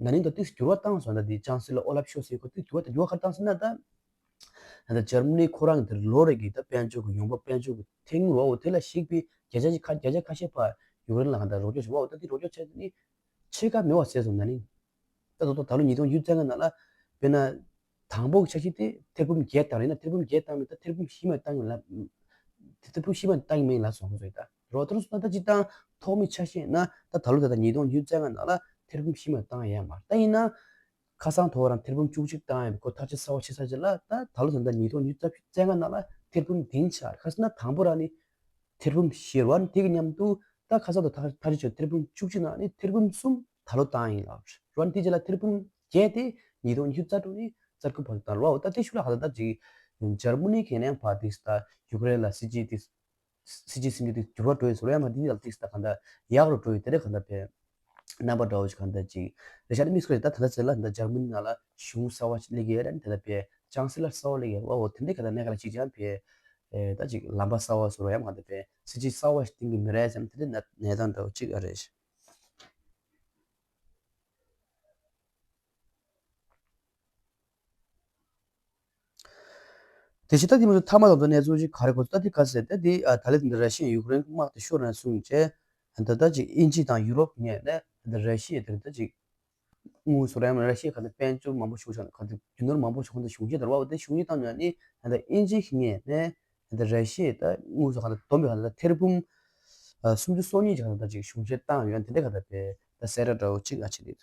ན་ནིང་དང་ཏིས་འགྱུར་བ་བཏང་སོང་། ད་འདི་ཅང་སི་ལར་ཨོ་ལབ་ཤོལ་ཚ་ཁོ་ཏིས་འགྱུར་བ་ད་འགྱུར་བ་ག་རེ་བཏང་སོང་ན་ད་ད་ལྟ་འཇར་མ་ནི་ཁོ་རང་གི་དེ་ལོ་རེ་གི་ད་དཔལ་འབྱོར་གྱི་ཡོང་འབབ་དཔལ་འབྱོར་གྱི་ཐེངས་རོ་འོ་དེ་ལ་གཞིགས་པའི་བརྒྱ་ཆ་ཁ་བརྒྱ་ཆ་ཁ་ཤས་ཕར་ཡུཀ་རེན་ལ་གང་ལྟར་རོགས་སྐྱོར་བྱས་པ་འོ་ད་དེ་རོགས་སྐྱོར་བྱས་དེ་ནི་ཕྱེད་ཀ་མེད་པ་བཟོས་སོང་ན་ནིང་། ད་དུང་ད་ལོ་ཉིས་སྟོང་ཉི་ཤུ་རྩ་ལྔ་ནང་ལ་དཔེར་ན། དང་པོ་གི་འཆར་གཞི་དེ་ཐེར་འབུམ་བརྒྱད་བཏང་རེད་ན་ཐེར་འབུམ་བརྒྱད་བཏང་མིན་ད་ཐེར་འབུམ་བཞི་མ་བཏང་ཡོད་ལ། ཐེར་འབུམ་བཞི་མ་བཏང་མིན་ལ་སོང་ཚོད་ད་རོ་ཐོར་སོང་ད་ཅི་བཏང་ཐོག་མི་ཆ་ཤས་ན་ད་ད་ལོ་ད་ལྟ་ཉིས་སྟོང་ཉི་ཤུ་རྩ་ལྔ་ནང་ལ་ཐེར་འབུམ་བཞི་མ་བཏང་ཡ་མ་ད་ཡིན་ན། ཁ་སང་ཐོག་རང་ཐེར་འབུམ་བཅུ་གཅིག་བཏང་ཡ་ཁོ་ཐག་ཆོད་གསར་པ་ཆེ་ས་ཆེ་ལ་ད་ད་ལོ་ད་ལྟ་ཉིས་སྟོང་ཉི་ཤུ་རྩ་ལྔ་ནང་ལ་ཐེར་འབུམ་བདུན་ཆགས་ཁ་སང་ན་དང་པོ་རང་ནི། ཐེར་འབུམ་བཞི་རེད་བ། དེ་གི་མཉམ་དུ་ད་ཁ་སང་དང་ཐག་ཐག་གཅོད་བྱས་ཐེར་འབུམ་བཅུ་གཅིག་ནང་ནས་ཐེར་འབུམ་གསུམ་ད་ལོ་བཏང་ཡིན་ལབ་རེད་བ། དེ་རྗེས་ལ་ཐེར་འབུམ་བརྒྱད་དེ་ཉིས་སྟོང་ཉི་ཤུ་རྩ་དྲུག་ནས་རྩ་དགུ་བར་དུ་བཏང་རེད་བ། ད་དེ་ཤུགས་ལ་ཧ་ད་ད་ཅིག་འཇར་མ་ནི་གི་ནས་ཕར་དེ་ད་ཡུཀ་རེན་ལ་སྲིད་ཇུས་དེ་སྲིད་ཇུས་སྲིད་ཇུས་དེ་འགྱུར་བ་འགྲོ་ཡི་ཟེར་ཡང་མ་དེ་ལ་དེ་ད་གང་ད་ཡག་རུ་འགྲོ་ཡི་དེ་རེད་གང་ད་བས། རྣམ་པ་འདྲ་བོ་ཞིག་གང་ལྟར་ཅིག་རེད་ཤག་ནི་དམིགས་བསལ་ད་ད་ལྟ་ཚེ་ལ་ད་འཇར་མ་ནི་ནང་ལ་གཞུང་གསར་བ་ཞིག་སླེབས་ཀྱི་ཡོད་རེད་ད་ལྟ་པས་ཅང་སི་ལར་གསར་བ་སླེབས་ཀྱི་ཡོད་རེད་བ། འོ་དེ་འདྲའི་ག་ད་གནས་ག་ལ་ཅིག་ཅང་པས་ད་ཅིག་ལམ་པ་གསར་བ་བཟོ་རོགས་ཡང་གང་ལྟར་པས་སྲིད་ཇུས་གསར་བ་ཞིག་བཏིང་གི་མི་རེད་ཟེར་ན་དེ་འདྲའི་གནས་སྟངས་འདྲ་བོ་ཅིག་ཨ་རེད། དེ་བཞིན་ད་དེ་མ་གཏོགས་མཐའ་མ་དང་ཐོག་གནས་ཚུལ་ཞིག་ག་རེ་གོ་ད་དེ་ག་ཟེར་ད་དེ་ད་ལས་དེ་ར་ཤི་ཡ་ཡུཀ་རེན་དམག་དེ་ཤོར་ནས་བཟུང་བྱས་ད་ད་ཅིག་དབྱིན་ཇི་དང་ཡུ་རོབ་ངོས་ནས་ད་ར་ཤི་ཡ་དེ་ད་ཅིག་དངུལ་སོགས་ར་ཡང་ར་ཤི་ཡ་ག་ད་དཔལ་འབྱོར་མང་པོ་ཤོར་ཆགས་ག་ད་རྒྱུ་ནོར་མང་པོ་ཤོར་ག་ད་གཞུང་བཞེས་དར་བ་དེ་གཞུང་བཞེས་བཏང་ནས་ནི་ད་དབྱིན་ཇི་ངོས་ནས་ད་ར་ཤི་ཡ་ད་དངུལ་སོགས་ག་ད་བསྡོམས་པའི་ག་ད་ཐེར་འབུམ་སུམ་ཅུ་སོ་གཉིས་ཀྱི་ག་ད་ཅིག་གཞུང་བཞེས་བཏང་ཡོད་དེ་འདྲ་ག་ད་པས་ད་གསལ་བསྒྲགས་འདྲ་བོ་ཅིག་ཨ་ཆེ་རེད།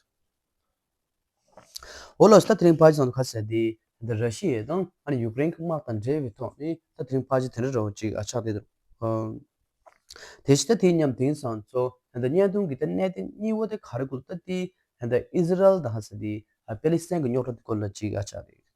འོ་ལགས་སོ། ད་དེ་རིང་ཕལ་ཆེར་ཚང་དུ་ཁ་གསལ་དེ་འདི་ར་ཤི་ཡ་དང་ཨ་ནི་ཡུཀ་རེན་གྱི་དམག་དང་འབྲེལ་བའི་ཐོག་ནས་ད་དེ་རིང་ཕལ་ཆེར་དེ་འདྲ་འདྲ་བོ་ཅིག་ཨ་ཆགས་བསྡད་འདུག་དེ་བཞིན་ད་དེའི་མཉམ་དེང་སང་ཚོ་ད་བརྙན་ཐུང་གི་ད་གནད་དོན་གཉིས་པོ་དེ་ག་རེ་དགོས་ད་དེ་ད་ཨི་ཟི་རལ་དང་ཧ་ས་དེ་པེ་ལི་སི་ཐན་གྱི་རྙོག་དྲ་དེ་སྐོར་ལ་ཅིག་ཨ་ཆགས་རེད།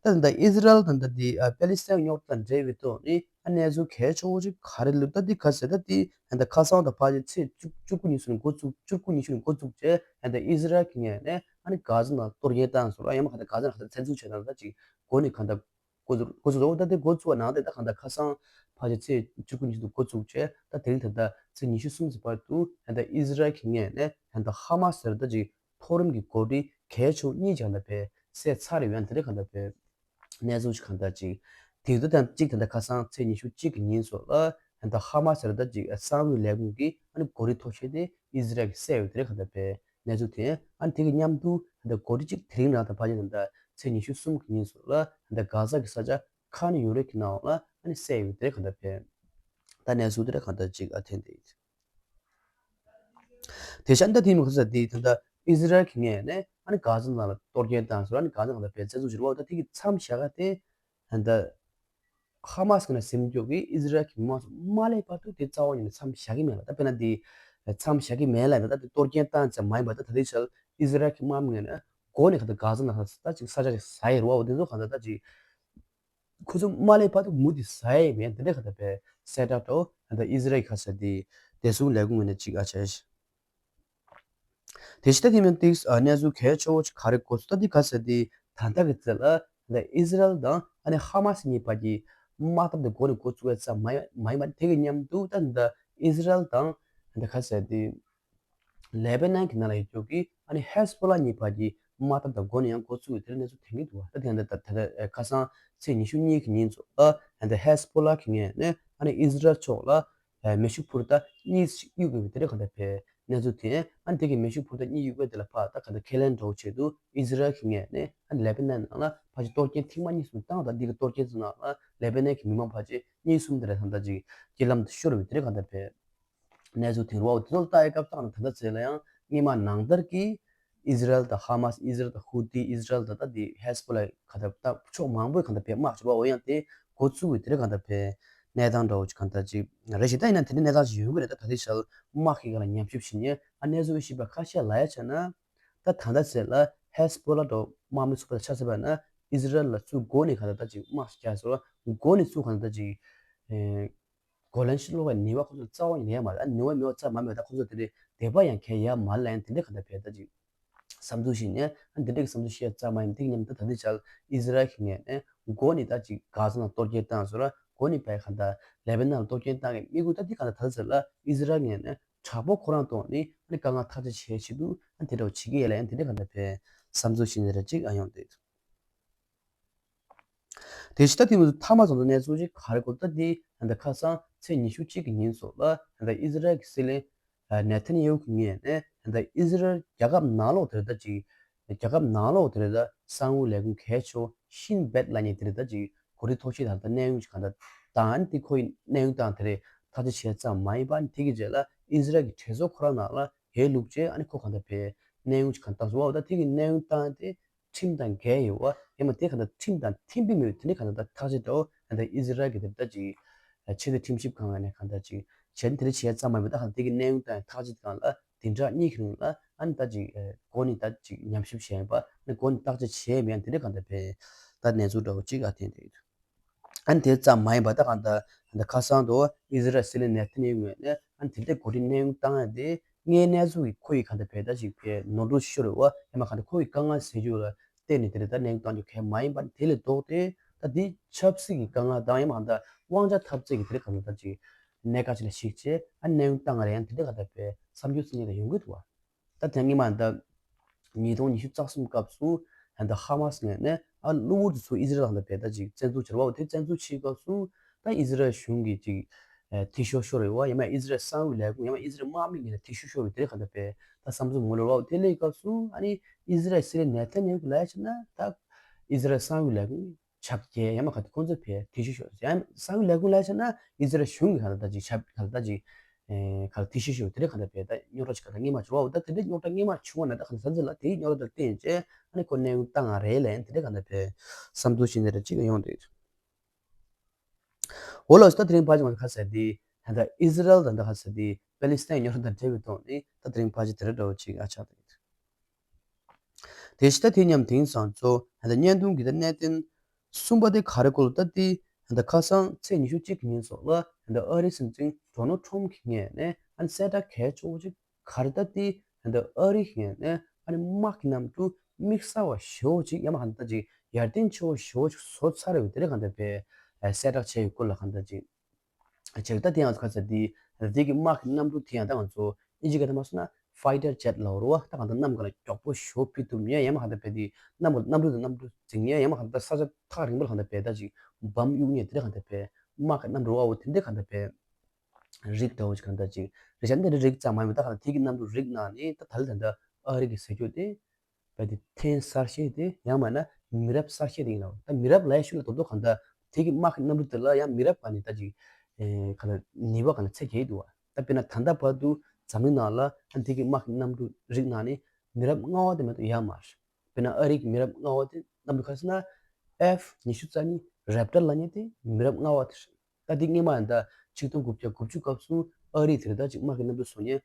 ད་ད་ཨི་ཟི་རལ་དང་ད་དེ་པེ་ལི་སི་ཐན་རྙོག་དྲ་དང་འབྲེལ་བའི་ཐོག་ནས་ཨ་གནས་ཚུལ་གལ་ཆེ་བོ་ཅིག་ག་རེ་ལབ་ད་དེ་ག་ཟེར་ད་དེ་ད་ཁ་སང་དང་ཕལ་ཆེར་ཚེས་བཅུ་བཅུ་དགུ་ཉིན་སུ་ནས་འགོ་བཙུགས་བཅུ་དགུ་ཉིན་སུ་ནས་འགོ་བཙུགས་བྱས་ད་ཨི་ཟི་རལ་གྱི་ངོས་ནས་ཨ་ནི་གྷ་ཟ་ནང་གཏོར་སྐྱོན་བཏང་སོང་ར་ཡང་མ་ག་ད་གྷ་ཟ་ནང་ག་ད་བཙན་འཛུལ་བྱས་ད་ད་ཅིག་འགོ་ནས་ག་ད་འགོ་ཚུགས་འགོ་ཚུགས་ད་དེ་འགོ་བཙུགས་པ་ནང་དེ་ད་ག་ད་ཁ་སང་ཕལ་ཆེར་ཚེས་བཅུ་དགུ་ཉིན་སུ་འགོ་བཙུགས་བྱས་ད་དེ་རིང་ད་ད་ཚེས་ཉི་ཤུ་གསུམ་ཙམ་བར་དུ་ད་ཨི་ཟི་རལ་གྱི་ངོས་ནས་ད་ཧ་མ་ཟེར་ད་ཅིག་མཐོ་རིམ་གྱི་འགོ་ཁྲིད་གལ་ཆེ་བོ་གཉིས་ཀྱང་ད་པས་བསད་ཚར་ཡོད་ཡང་དེ་རིང་གང་ལྟར་པས་གནས་ཚུལ་ཞིག་གང་ལྟར་ཅིག་དེ་དུས་དང་གཅིག་ད་ལྟ་ཁ་སང་ཚེས་ཉི་ཤུ་གཅིག་གི་ཉིན་སོགས་ལ་ད་ཧ་མ་ཟེར་ད་ཅིག་གསང་བའི་ལས་ཁུངས་ཀྱི་ཨ་ནི་འགོ་ཁྲིད་མཐོ་ཤོས་དེ་ཨི་ཟི་རལ་གྱིས་བསད་ཡོད་དེ་རིང་གང་ལྟར་པས་གནས་ཚུལ་དེ་ཨ་ནི་དེ་གི་མཉམ་དུ་ད་འགོ་ཁྲིད་གཅིག་དེ་རིང་རང་དང་ཕལ་ཆེར་ད་ཚེས་ཉི་ཤུ་གསུམ་གི་ཉིན་སོགས་ལ་ད་གྷ་ཟ་གི་ས་ཆ་ཁ་ནི་ཡུ་རོབ་ཀྱི་ནང་ལ་ཨ་ནི་བསད་ཡོད་དེ་རིང་གང་ལྟར་པས། ད་གནས་ཚུལ་དེ་འདྲ་གང་ལྟར་ཅིག་ཨ་ཐེན་ཏེ་ཡིན། དེ་བཞིན་ད་དེ་མི་ཁ་ས་དེ་ད་ལྟ་ཨི་ཟི་རལ་གྱི་ངོས་ནས་ཨ་ནི་གྷ་ཟ་ནང་ལ་གཏོར་སྐྱོན་བཏང་སོང་ཨ་ནི་གྷ་ཟ་ནང་ལ་བས་བཙན་འཛུལ་བྱས་རེད་བ། ད་དེ་གི་མཚམས་བཞག་ག་དེ་ད་ལྟ་ཧ་མ་སི་གི་ནས་ཟིན་འཇོག་གི་ཨི་ཟི་རལ་གྱི་མི་མང་ཚོ་མ་སླེབས་བར་དུ་དེ་རྩ་བ་ཉིད་ནས་མཚམས་བཞག་གི་མེད་ལ་ད་དཔེར་ན་དེ་མཚམས་བཞག་གི་མེད་ལ་ད་ལྟ་དེ་གཏོར་སྐྱོན་བཏང་ཙམ་མ་ཡིན་པ་ད་ད་ལྟའི་ཆར་ཨི་ཟི་རལ་གྱི་དམག་མི་ངོས་ནས་འགོ་ནས་ག་ད་གྷ་ཟ་ནང་ལ་ད་ཅིག་ས་ཆ་ཅིག་ཟ་ཡི་རེད་བ། འོ་དེ་ཚོ་ག་ད་ད་ཅིག་ཁོ་ཚོ་མ་སླེབས་བར་དུ་མུ་མཐུད་ཟ་ཡི་མེད་དེ་འདྲ་ག་ད་པས་གསལ་བསྒྲགས་འགྲོ་ད་ལྟ་ཨི་ཟི་རལ་གྱི་ཁ་ས་དེ་བདེ་སྲུང་ལས་ཁུངས་ངོས་ནས་ཅིག་ཨ་ཆ་ཤི། དེ་བཞིན་ད་དེ་མིན་ཏིག་གནས་ཚུལ་གལ་ཆེ་བོ་ཅིག་ག་རེ་གོ་ཚུལ་ད་དེ་ག་ས་དེ་ད་ལྟ་གི་ཚེ་ལ་ད་ཨི་ཟི་རལ་དང་ཨ་ནི་ཧ་མ་སི་གཉིས་བར་གྱི་དམག་འཐབ་དེ་འགོ་ནས་འགོ་བཙུགས་ཡ་ཙམ་མ་ཡིན་མ་ཡིན་པ་དེ་གི་མཉམ་དུ་ད་ད་ཨི་ཟི་རལ་དང་ད་ག་ས་དེ། ལེ་པེ་ནན་གྱི་ནང་ལ་ཡོད་རྒྱུ་གི་ཨ་ནི་ཧེ་སི་བྷོ་ལ་གཉིས་བར་གྱི་དམག་འཐབ་དང་འགོ་ནས་ཡང་འགོ་བཙུགས་ཡོད་དེ་འདྲ་གནས་ཚུལ་ཐོན་གྱི་འདུག་ད་དེ་ད་ད་ད་ཁ་སང་ཚེས་ཉི་ཤུ་གཉིས་ཀྱི་ཉིན་ཚོ་ཨ་ད་ཧེ་སི་བྷོ་ལ་གི་ངོས་ནས་ཨ་ནི་ཨི་ཟི་རལ་ཕྱོགས་ལ་མེ་ཤུགས་འཕུར་མདའ་གཉིས་ཤིག་གཡུག་དགོས་པའི་དེ་འདྲ་ག་ད་ཕེ་གནས་ཚུལ་ཐོན། ཨ་ནི་དེ་གི་མེ་ཤུགས་འཕུར་མདའ་གཉིས་གཡུག་པའི་དེ་ལ་ཕར་ད་ག་ད་ཁས་ལེན་འགྲོ་ཆེད་དུ་ཨི་ཟི་རལ་གི་ངོས་ནས་ཨ་ནི་ལེ་པེ་ནན་ནང་ལ་ཕལ་ཆེར་གཏོར་སྐྱོན་ཐེངས་མ་གཉིས་གསུམ་བཏང་། ད་འདི་གི་གཏོར་སྐྱོན་ཚོ་ནང་ལ་ལེ་པེ་ནན་གྱི་མི་མང་ཕལ་ཆེར་གཉིས་གསུམ་དེ་འདྲ་ད་ད་ཅིག་རྐྱེན་ལམ་དུ་ཤོར་བའི་དེ་འདྲ་ག་ད་ཕེ། གནས་ཚུལ་དེ་རུ་བ་འོ་དེ་ཚོ་ལྟ་ཡི་སྐབས་ཐག་ནས་ད་ལྟ་ཚེ་ལ་ཡང་སྔོན་མ་ནང་ལྟར་གྱི་ཨི་ཟི་རལ་དང་ཧ་མ་སི་ཨི་ཟི་རལ་དང་ཧུ་ཏི་ཨི་ཟི་རལ་དང་ད་དེ་ཧེ་སི་བྷོ་ལ་ག་ད་ད་ཕྱོགས་མང་པོའི་ག་ད་ཕེ་དམག་ཆེ་བ་འོ་ཡང་དེ་འགོ་བཙུགས་པའི་དེ་རེ་ག་ད་ཕེ་གནས་སྟངས་འདྲ་བོ་ཅིག་ག་ད་ཅིག་རེ་ཞིག་ད་ཡིན་ན་དེ་འདྲའི་གནས་སྟངས་ཅིག་ཡོང་གི་རེད། ད་ད་དེ་ཞལ་དམག་གི་ག་ལ་ཉམས་ཞིབ་བྱེད་ཉེ་ཨ་གནས་ཚུལ་ཤེས་པ་ཁ་ཤས་ལ་ཡ་བྱས་ན་ད་ད་ལྟ་ཚེ་ལ་ཧེ་སི་བྷོ་ལ་འདྲ་དམག་མི་ཚོགས་པ་ཆ་ཚེ་བ་ན་ཨི་ཟི་རལ་ལ་ཚུར་འགོ་ནས་ག་ད་ད་ཅིག་དམག་ཞིག་རྒྱག་ཟེར་བ་འགོ་ནས་ཚུར་ག་ད་ད་ཅིག་གོ་ལན་ཞིག་སློག་པའི་ནུས་པ་ཁོ་ཚོ་རྩ་བ་ཉིད་ནས་ཡོད་མ་རེད། ཨ་ནུས་པ་མེད་པ་ཙམ་མ་མེད་ད་ཁོ་ཚོ་དེ་རེད་ དད་པ་ཡང་གང་ཡང་ཡོད་མ་རེད་ལབ་ཡ་དེ་འདྲ་གང་ལྟར་བས་ད་ཅིག་བསམ་ཚུལ་ཞིག་ནས་ཨ་འདི་འདྲ་གི་བསམ་ཚུལ་བཤད་ཙམ་མ་ཡིན་དེ་མཉམ་དུ་ད་ལྟའི་ཆར་ཨི་ཟི་རལ་གྱི་ངོས་ནས་འགོ་ནས་ད་ཅིག་གྷ་ཟ་ནང་གཏོར་སྐྱོན་བཏང་སོང་ར། འགོ་ནས་བས་གང་ལྟར་ལེ་བྷ་ནན་ལ་གཏོར་སྐྱོན་བཏང་གི་དམིགས་ཡུལ་ད་འདི་གང་ལྟར་ད་ལྟའི་ཆར་ལ་ཨི་ཟི་རལ་ངོས་ནས་དྲག་པོ་ཁོ་རང་ཐོག་ནས་ཨ་ནི་དཀའ་ངལ་ཐག་གཅོད་བྱེད་ཆེད་དུ་ཨ་དེ་འདྲ་བྱེད་ཀྱི་ཡོད་ལབ་ཡ་དེ་འདྲ་གང་ལྟར་བས་བསམ་ཚུལ་ཞིག་ནས་ར་ཅིག་ཨ་ཡོང་དེ། དེ་ཕྱི་ད་དེ་མི་ཚོ་མཐའ་མ་ཚོ་ཚོ་གནས་ཚུལ་ཅིག་ག་རེ་གོ་ད་དེ་ད་ལྟ་ཁ་སང་ཚེས་ཉི་ཤུ་གཅིག་གི་ཉིན་སོགས་ལ་ད་ལྟ་ཨི་ཟི་རལ་གྱི་སྲིད་བློན་ནེ་ཐན་ཡ་ཧུ་གི་ངོས་ནས་ད་ལྟ་ཨི་ཟི་རལ་རྒྱལ་ཁབ་ནང་ལོགས་དེར་ད་ཅིག་རྒྱལ་ཁབ་ནང་ལོགས་དེར་ད་གསང་བའི་ལས་ཁུངས་གལ་ཆེ་ཤིན་བེད་ལབ་མཁན་དེར་ད་ཅིག་གོ་སྒྲིག་ཐོག་ཆེད་ད་ལྟ་གནས་དབྱུང་ཅིག་གང་ལྟར་དང་དེ་ཁོ་ཡི་གནས་དབྱུང་བཏང་དེ་རེད་ཐག་གཅོད་བྱས་ཙམ་མ་ཡིན་པ་དེ་གི་རྗེས་ལ་ཨི་ཟི་རལ་གྱི་གྲོས་ཚོགས་ཁོ་རང་ནང་ལ་ཧེ་ལུག་ཅེ་ཨ་ནི་ཁོ་གང་ལྟར་བས་གནས་དབྱུང་ཅིག་གང་ལྟར་བཏང་སོང་བ་ད་དེ་གི་གནས་དབྱུང་བཏང་དེ། ཁྲིམས་དང་འགལ་ཡོད་པ་ཡང་མ་དེ་གང་ལྟར་ཁྲིམས་དང་མཐུན་པའི་མེད་དེ་འདྲ་གང་ལྟར་ཐག་གཅོད་འདྲ་བོ་གང་ལྟར་ཨི་ཟི་རལ་གྱི་དེ་ལྟ་ཅིག་ཆེས་མཐོའི་ཁྲིམས་ཞིབ་ཁང་ནས་གང་ལྟར་ཅིག་བྱས་ནས་དེ་འདྲ་བྱས་ཙམ་མ་ཡིན་པ་ད་གང་ལྟར་དེ་གི་གནས་དབྱུང་དང་ཐག་གཅོད་སྒང་ལ་བདུན་ཕྲག་གཉིས་ཀྱི་རིང་ལ་ཨ་ནི་ད་ཅིག་འགོ་ནས་ད་ཅིག་ཉམས་ཞིབ་བྱས་ཡིན་པ་ནི་འགོ་ནས་བརྟག་དཔྱད་བྱས་མེད་ཡང་དེ་འདྲ་གང་ལྟར་བས་ད་གནས་ཚུལ་འདྲ་བོ་ཅིག་ཨ་ཐེན་དེ་ཡོད། ཨ་ནི་དེ་ཙམ་མ་ཡིན་པ་ད་གང་ལྟར་ད་ཁ་སང་དུ་ཨི་ཟི་རལ་སྲིད་བློན་ནེ་ཐན་ཡ་ཧུ་ངོས་ནས་ཨ་ནི་དེ་འདྲའི་འགོ་ཁྲིད་གནས་དབྱུང་བཏང་ཡ་དེ་དངོས་གནས་ཚུལ་གྱི་ཁོ་ཡི་གང་ལྟར་བས་ད་ཅིག་བས་ནོར་འཁྲུལ་ཤོར་བ་ཡང་མ་གང་ལྟར་ཁོ་ཡི་དཀའ་ངལ་སེལ་རྒྱུ་ལ་བརྟེན་ནས་དེ་རེད་ད་གནས་དབྱུང་བཏང་རྒྱུ་གལ་མ་ཡིན་པ་དེ་ལས་ལྡོག་སྟེ་ད་དེ་ཆབ་སྲིད་ཀྱི་དཀའ་ངལ་དང་ཡང་མ་གང་ལྟར་དབང་ཆ་འཐབ་རྩོད་ཀྱི་དེ་རེད་གང་ལྟར་ད་ཅིག་གནད་འགག་ཅིག་ལ་གཞིགས་བྱས་ཨ་གནས་དབྱུང་བཏང་ཡ་རེད་ཡང་དེ་འདྲའི་གང་ལྟར་བས་བསམ་རྒྱུ་ཚིག་གཉིས་ལ་ཡོང་གི་འདུག་བ། ད་དེ་སྔོན་མ་ད་ཉིས་སྟོང་ཉི་ཤུ་རྩ་གསུམ་སྐབས་སུ་ད་ཧ་མ་སི་ངོས་ནས་ཨ་གློ་བུར་དུ་ཚུར་ཨི་ཟི་རལ་ལ་བལ་ད་ཅིག་བཙན་འཛུལ་བྱས་པ་འོ་དེ་བཙན་འཛུལ་བྱས་སྐབས་སུ་ད་ཨི་ཟི་རལ་གཞུང་གིས་ཅིག་ཨ་འཐུས་ཤོར་ཤོར་རེད་བ་ཡང་མ་ཨི་ཟི་རལ་གསང་བའི་ལས་ཁུངས་ཡང་མ་ཨི་ཟི་རལ་དམག་མི་ངོས་ནས་འཐུས་ཤོར་ཤོར་བའི་དེ་རེད་ག་ད་བལ་ད་བསམ་ཚུལ་མང་པོ་རེད་བ་འོ་དེ་སླེབས་སྐབས་སུ་ཨ་ནི་ཨི་ཟི་རལ་སྲིད་བློན་ནེ་ཐན་ཡ་ཧུ་ལ་ཡ་ཆ་ན་ད་ཨི་ཟི་རལ་གསང་བའི་ལས་ཁུངས་ཆབ་རྒྱལ་ཡང་མ་ག་དེ་ཁོང་ཚོས་བས་འཐུས་ཤོར་ཤོར་ཡང་གསང་བའི་ལས་ཁུངས་ལ་ཆ་ན་ཨི་ཟི་རལ་གཞུང་གི་ག་ལ་ད་ཅིག་ཆབ་ག་ལ་ད་ཅིག་ག་ལ་འཐུས་ཤོར་ཤོར་དེ་རེད་ག་ལ་བས་ད་རྙོག་དྲ་ཞིག་ག་ལ་རྙེད་མ་བྱུང་བ་འོ་ད་དེ་འདྲའི་རྙོག་དྲ་རྙེད་མ་བྱུང་བ་ན་ད་ག་ལ་ས་འཛིན་ལ་དེའི་རྙོག་དྲ་དང་བསྟུན་བྱས་ཨ་ནི་ཁོ་གནས་དབྱུང་བཏང་ང་རེད་ལན་དེ་འདྲ་ག་ལ་བས་བསམ་ཚུལ་ཞིག་ནས་རེ་ཅིག་ཡོང་འདུག་འོ་ལགས་སོ་ད་དེ་རིང་ཕལ་ཆེར་ང་ཚོ་ཁ་ཟེར་དེ་ད་ལྟ་ཨི་ཟི་རལ་དང་ད་ཁ་ཟེར་དེ་པེ་ལི་སི་ཐན་རྙོག་དྲ་དང་འབྲེལ་བའི་ཐོག་ནས་ད་དེ་རིང་ཕལ་ཆེར་དེ་འདྲ་འདྲ་བོ་ཅིག་ཨ་ཆགས་འདུག་དེ་ཕྱི་ད་དེ་མཉམ་དེང་སང་ཚོ་ད་ལྟ་བརྙན་ཐུང་གི་ད་གནད་དོན་གསུམ་པ་དེ་ག་རེ་སྐོར་ལ་ད་དེ་ད་ལྟ་ཁ་སང་ཚེས་ཉི་ཤུ་གཅིག་གི་ཉིན་སོགས་ལ་ད་ལྟ་ཨ་རིའི་སྲིད་འཛིན་ཌོ་ནལ་ཊམ་གྱི་ངོས་ནས་ཨ་ནི་གསལ་བསྒྲགས་གལ་ཆེ་བོ་ཅིག་ག་རེ་ད་དེ་ད་ལྟ་ཨ་རིའི་ངོས་ནས་ཨ་ནི་དམག་གི་གནམ་གྲུ་དམིགས་བསལ་བ་ཞེ་བོ་ཅིག་ཡང་མ་གང་ལྟར་ཅིག་ཡར་ཐོན་ཆེ་བོ་ཞེ་བོ་ཅིག་བཟོ་ཚར་བའི་དེ་རེད་གང་ལྟར་བས་གསལ་བསྒྲགས་བྱས་ཡོད་སྐོར་ལ་གང་ལྟར་ཅིག་བྱས་ད་དེ་ཡང་ཁ་ཚ་དེ་དེ་གི་དམག་གི་གནམ་གྲུ་དེ་ཡང་ད་ང་ཚོ་ཨིན་ཇི་སྐད་ཐ་མ་སོང་ན་ཕའི་ཊར་ཇེ་ཊི་ལབ་རོ་བ་ད་གང་ལྟར་གནམ་གང་ལ་མགྱོགས་པོ་ཞེ་པོ་ཕུད་ཐུབ་ཉེ་ཡང་མ་གང་ལྟར་བས་དེ་གནམ་གང་གནམ་གྲུ་དང་གནམ་གྲུ་འཛིང་ཉེ་ཡང་མ་གང་ལྟར་ས་ཆ་ཐག་རིང་པོ་ལ་གང་ལྟར་བས་ད་ཅིག་འབམ་གཡུག་ཉེ་དེ་འདྲ་གང་ལྟར་བས་དམག་གི་གནམ་གྲུ་བ་འོ་དེ་འདྲ་གང་ལྟར་བས་རིགས་འདྲ་བོ་ཅིག་གང་ལྟར་ཅིག་རེད་ཤག་འདི་རིགས་ཙམ་མ་ཡིན་པ་ད་གང་ལྟར་དེ་གི་གནམ་གྲུ་རིགས་ནང་ནས་ད་ད་ལྟ་ད་ལྟ་ཨ་རི་གི་ཟེར་རྒྱུ་དེ་བས་དེ་ཐེངས་གསར་ཤོས་དེ་ཡང་མིན་ན་མི་རབས་གསར་ཤོས་དེ་ཡིན་ལ། ད་མི་རབས་ལབ་ཡ་ཤུགས་ལ་དོ་དོ་གང་ལྟར་དེ་གི་དམག་གི་གནམ་གྲུ་དེ་ལ་ཡང་མི་རབས་གང་ནས་ད་ཅིག་ཨེ་གང་ལྟར་ནུས་པ་གང་ལ་ཚད་བརྒལ་འདུག་བ། ད་དཔེར་ན་ད་ལྟ་བར་དུ་འཛམ་གླིང་ནང་ལ་ཨ་དེ་གི་དམག་གི་གནམ་གྲུ་རིགས་ནང་ནས་མི་རབས་ལྔ་པ་དེ་མ་གཏོགས་ཡོད་མ་རེད། དཔེར་ན་ཨ་རི་གི་མི་རབས་ལྔ་པ་དེ་གནམ་གྲུ་ག་རེ་ཟེར་ན་ཨེཕ་ཉི་ཤུ་རྩ་གཉིས་རེབ་ཊར་ལབ་མཁན་དེ་མི་རབས་ལྔ་པ་དེ་རེད། ད་དེ་སྔོན་མ་ཡང་ད་ཆིག་སྟོང་དགུ་བརྒྱ་དགུ་བཅུ་སྐབས་སུ་ཨ་རིས་དེ་རིང་ད་ཅིག་དམག་གི་གནམ་གྲུ་བཟོ་མཁན་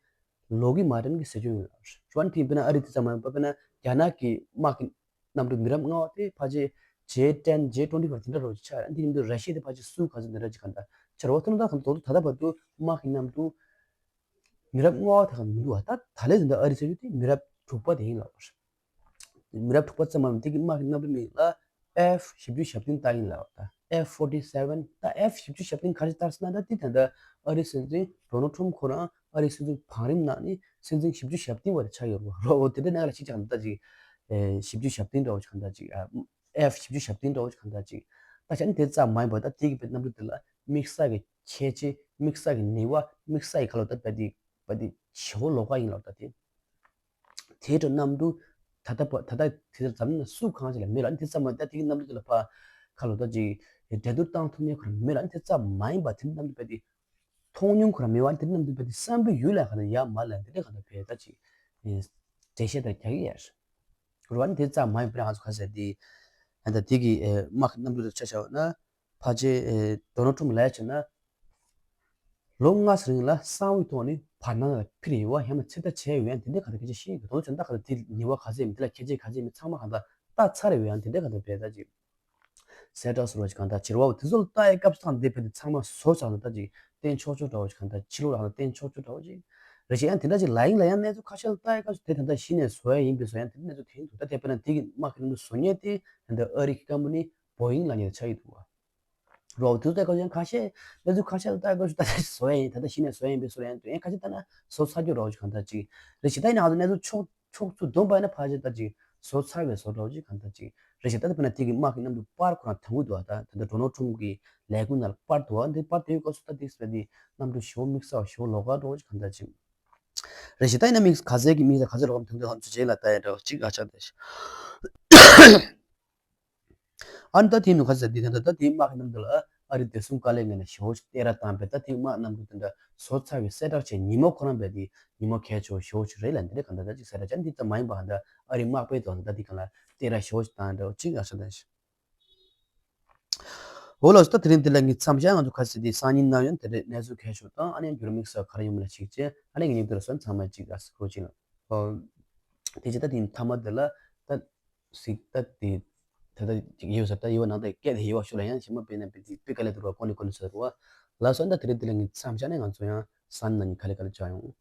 ལོག་ཧིད་མར་ཊིན་གྱི་ཟེར་རྒྱུ་ཡོད་ལ། རེད་བ། དེ་དཔེར་ན་ཨ་རི་དེ་ཙམ་མ་ཡིན་པ་དཔེར་ན་རྒྱ་ནག་གི་དམག་གི་གནམ་གྲུ་མི་རབས་ལྔ་པ་དེ་ཕལ་ཆེར་ཇེ་ཊེན་ཇེ་ཊུ་ཝེན་ཊི་ཕའིབ་དེ་འདྲ་རོ་ཅིག་ཆགས། ཨ་དེ་ཡིན་དུས་ར་ཤི་ཡ་དེ་ཕལ་ཆེར་སུ་ག་ཚོད་འདི་འདྲ་ཅིག་གང་ལྟར་ཆགས་རེད་བ། དེ་ནི་ད་གང་ལྟར་ད་ལྟ་བར་དུ་དམག་གི་གནམ་གྲུ་མི་རབས་ལྔ་པ་དེ་ག་མི་འདུག་བ། ད་ད་ལན་དེ་འདྲ་ཨ་རི་ཟེར་རྒྱུ་དེ་མི་རབས་དྲུག་པ་དེ་ཡིན་ལ། མི་རབས་དྲུག་པ་ཙམ་མ་ཡིན་དེ་གི་དམག་གི་གནམ་གྲུ་མིང་ལ་ཨེཕ་བཞི་བཅུ་ཞེ་བདུན་བཏགས་ཡིན་ལབ་ད། ཨེཕ་ཕོར་ཊི་སེ་ཝེན། ད་ཨེཕ་བཞི་བཅུ་ཞེ་བདུན་ག་རེ་བཏགས་ཟེར་ན་ད་དེ་ད་ལྟ་ཨ་རིའི་སྲིད་འཛིན་ཌོ་ནལ་ཊམ་ཁོ་རང་ཨ་རིའི་སྲིད་འཛིན་བང་རིམ་ནང་ནས་སྲིད་འཛིན་བཞི་བཅུ་ཞེ་བདུན་བ་དེ་ཆགས་ཡོད་རེད་བ། འོ་དེ་འདྲ་ནང་ལ་ཞིག་ཆགས་ད་ཅིག་ཨེ་བཞི་བཅུ་ཞེ་བདུན་འདྲ་བོ་ཅིག་གང་ད་ཅིག་ཨེཕ་བཞི་བཅུ་ཞེ་བདུན་འདྲ་བོ་ཅིག་གང་ད་ཅིག་ད་ཆ་ནི་དེ་ཙམ་མ་ཡིན་པ་ད་དེ་གི་གནམ་གྲུ་དེ་ལ་དམིགས་བསལ་གྱི་ཁྱད་ཆོས་དམིགས་བསལ་གྱི་ནུས་པ་དམིགས་བསལ་གྱི་ཁ་ལོ་ད་བ་དེ་བ་དེ་ཞེ་པོ་ལོགས་ཀ་ཡིན་ལབ་ད་དེ། དེའི་འཕྲོ་གནམ་གྲུ་ད་ལྟ་བ་ད་ལྟ་དེ་ལྟར་འཛམ་གླིང་ན་སུ་གང་ཞིག་ལ་མེད་ལ་ནི་དེ་ཙམ་མ་ད་དེ་གི་གནམ་གྲུ་དེ་ལ་ཕ་ཁ་ལོ་ད་ཅིག་འགྲན་བསྡུར་བཏང་ཐུབ་མཁན་ཁོ་རང་མེད་ལ་ནི་དེ་ཙམ་མ་ཡིན་པ་དེ་གནམ་གྲུ་བ་དེ་མཐོང་མྱོང་ཁོ་རང་མེད་པ་ནི་དེ་གནམ་གྲུ་བ་དེ་བསམ་པའི་ཡུལ་ལ་ག་ལ་ཡ་མ་ལ་དེ་འདྲ་ག་ལ་བས་ད་ཅིག་འགྲེལ་བཤད་ད་རྒྱག་གི་ཡ་རེད། རུ་བ་ནི་དེ་ཙམ་མ་ཡིན་པ་ང་ཚོ་ག་ཟེར་དེ་ད་དེ་གི་དམག་གི་གནམ་གྲུ་དེ་ཆ་བཞག་ན། ཕལ་ཆེར་ཨེ་ཌོ་ནལ་ཊམ་ལབ་ཡ་བྱས་ན། ལོ་ལྔ་ཙམ་རིང་ལ་གསང་བའི་ཐོག་ནས་བར་སྣང་ལ་འཕུར་ཡོད་བ། ཡང་ན་ཚོད་ལྟ་བྱས་ཡོད་ཡང་དེ་འདྲའི་ག་ད་སྐད་ཆ་བཤད་ཡོད་གི། ད་ནི་བྱས་ན་ད་ག་ད་དེ་ཉེས་པ་ག་ཚད་མེད་དེ་ལ་ཁྱད་ཆོས་ག་ཚད་མེད་ཚང་མ་ག་ད་ལྟ་ཚར་ཡོད་ཡང་དེ་འདྲའི་ག་ད་བས་ད་ཅིག་གསལ་བསྒྲགས་སོ་ར་ཅིག་གང་ད་བྱེད་རོགས་དེ་ཚོ་ལ་ལྟ་ཡའི་སྐབས་སུ་ད་དེ་བས་དེ་ཚང་མ་བཟོ་ཚར་ན་ད་ཅིག་བསྟན་ཆོག་ཆོག་འདྲ་བོ་ཅིག་གང་ད་ཕྱི་ལོགས་ལ་གང་ད་བསྟན་ཆོག་ཆོག་འདྲ་བོ་ཅིག་ རེད་ཤག་ཡང་དེ་འདྲ་ཅིག་ལ་ཡིན་ལ་ཡང་གནས་ཚུལ་ཁ་ཤས་ལ་ལྟ་ཡ་སྐབས་སུ་དེ་ད་ལྟ་གཞི་ནས་བཟོ་ཡ་ཡིན་པའི་བཟོ་ཡང་དེ་འདྲ་གནས་ཚུལ་དེ་འདུག་ད་དེ་དཔེར་ན་དེ་གི་དམག་གི་ནང་དུ་བཟོ་མཁན་དེ་ད་ལྟ་ཨ་རི་གི་ཀམ་པ་ནི་བོ་ཡིང་ལབ་མཁན་དེ་ཆགས་ཀྱི་འདུག་བ། རོགས་དེ་ཚོ་ལྟ་སྐབས་ཡང་ཁ་ཤས་གནས་ཚུལ་ཁ་ཤས་ལ་ལྟ་སྐབས་སུ་ད་ལྟ་བཟོ་ཡ་ཡིན། ད་ལྟ་གཞི་ནས་བཟོ་ཡ་ཡིན་པའི་བཟོ་ཡ་ཡིན་འདུག་ཡང་ཁ་ཤས་ལྟ་ན་བཟོ་ཚར་རྒྱུ་རོགས་ཅིག་གང་ལྟར་ཅིག་རེད་ཤག་ད་ཡིན་ན་ང་ཚོ་གནས་ཚུལ་ཕྱོགས་ཕྱོགས་ཚུར་བསྡོམས་པ་ཡིན་ན་ཕལ་ཆེར་ད་ཅིག་བཟོ་ཚར་བའི་བཟོ་འདྲ་བོ་ཅིག་གང་ལྟར་ཅིག་རེད་ཤག་ད་ལྟ་དཔེར་ན་དེ་གི་དམག་གི་གནམ་གྲུ་པར་ཁོ་རང་དང་པོ་འདུག་བ། ད་ད་ལྟ་ཌོ་ནལ་ཊམ་གི་ལས་འགུལ་ནང་ལ་པར་འདུག་བ། འདི་པར་དེའི་སྐབས་སུ་ད་དེ་སྤེལ་དེ་གནམ་གྲུ་ཞེ་པོ་དམིགས་བསལ་བ་ཞེ་པོ་ལོགས་ཀ་འདྲ་བོ་ཅིག་གང་ལྟར་ཅིག་རེད་ཤག་ད་ཡིན་ན་དམིགས་ག་ཚད་ཀྱི་དམིགས་བསལ་ག་ཚད་ལོགས་ཀ་དང་དུ་ཧམ་ཚུ་རྗེས་ལ་ལྟ་ཡ་འདྲ་བོ་ཅིག་ཨ་ཆགས་བསྡད་ཤག་ཨ་ནི་ད་དེའི་ནང་ཁ་ཟེར་འདི་ད་ད་ད་དེའི་དམག་གི་ནང་དུ་ལ་ཨ་རི་བདེ་སྲུང་བཀའ་བློན་ངོས་ནས་ཞེ་པོ་ཅིག་བསྟན་ར་བཏང་བས། ད་དེའི་དམག་རྣམས་ཀྱི་དེ་འདྲ་བཟོ་ཚར་བའི་གསལ་བསྒྲགས་བྱས་ཉིན་མོ་ཁོ་རང་བས་དེ་ཉིན་མོ་གལ་ཆེ་བོ་ཞེ་པོ་ཅིག་རེད་ལབ་འདི་རེད། གང་ལྟར་ད་ཅིག་གསལ་བསྒྲགས་བྱས་འདི་ཙམ་མ་ཡིན་པ་གང་ལྟར་ཨ་རི་དམག་དཔོན་དུ་ད་འདི་གང་ལ་བསྟན་ར་ཞེ་པོ་ཅིག་བཏང་འདྲ་བོ་ཅིག་ཨ་ཤ་ད་ཤ། འོ་ལགས་སོ། ད་དེ་རིང་འདི་ལ་ངས་མཚམས་བཞག་ང་ཚོ་ཁ་ཟེར་འདི་སང་ཉིན་ནམ་ཡང་དེ་འདྲའི་གནས་ཚུལ་གལ་ཆེ་བོ་དང་ཨ་ནི་འགྱུར་དམིགས་བསལ་ག་རེ་ཡོང་མིན་ལ་གཞིགས་བྱས་ཨ་ནི་ངས་ཉིན་དེ་ལ་སོན་ཚང་མ་ཅིག་ཨ་སི་ཁོ་ཅིག་ལ། ཨོ། དེ་ཅི་ད་དེ་མཐའ་མ་དེ་ལ་ད་སིག་ད་དེ་ད་ད་ཅིག་ཡོད་ས་ད་ཡོད་ནང་ད་སྐད་དེ་ཡོད་ཤོད་ལ་ཡང་ཞིམ་མ་པས་ན་པས་དེ་པི་ཀ་ལེ་དུ་ར་ཀོ་ནི་ཀོ་ནི་ཟེར་བ་ལ་སོན། ད་དེ་རེད། དེ་ལ་ངས་མཚམས་བཞག་ནས་ང་ཚོ་ཡང་སང་ཉིན་ནང་ཉིན་ག་ལེ་ག་ལེ་བྱ་ཡོང་།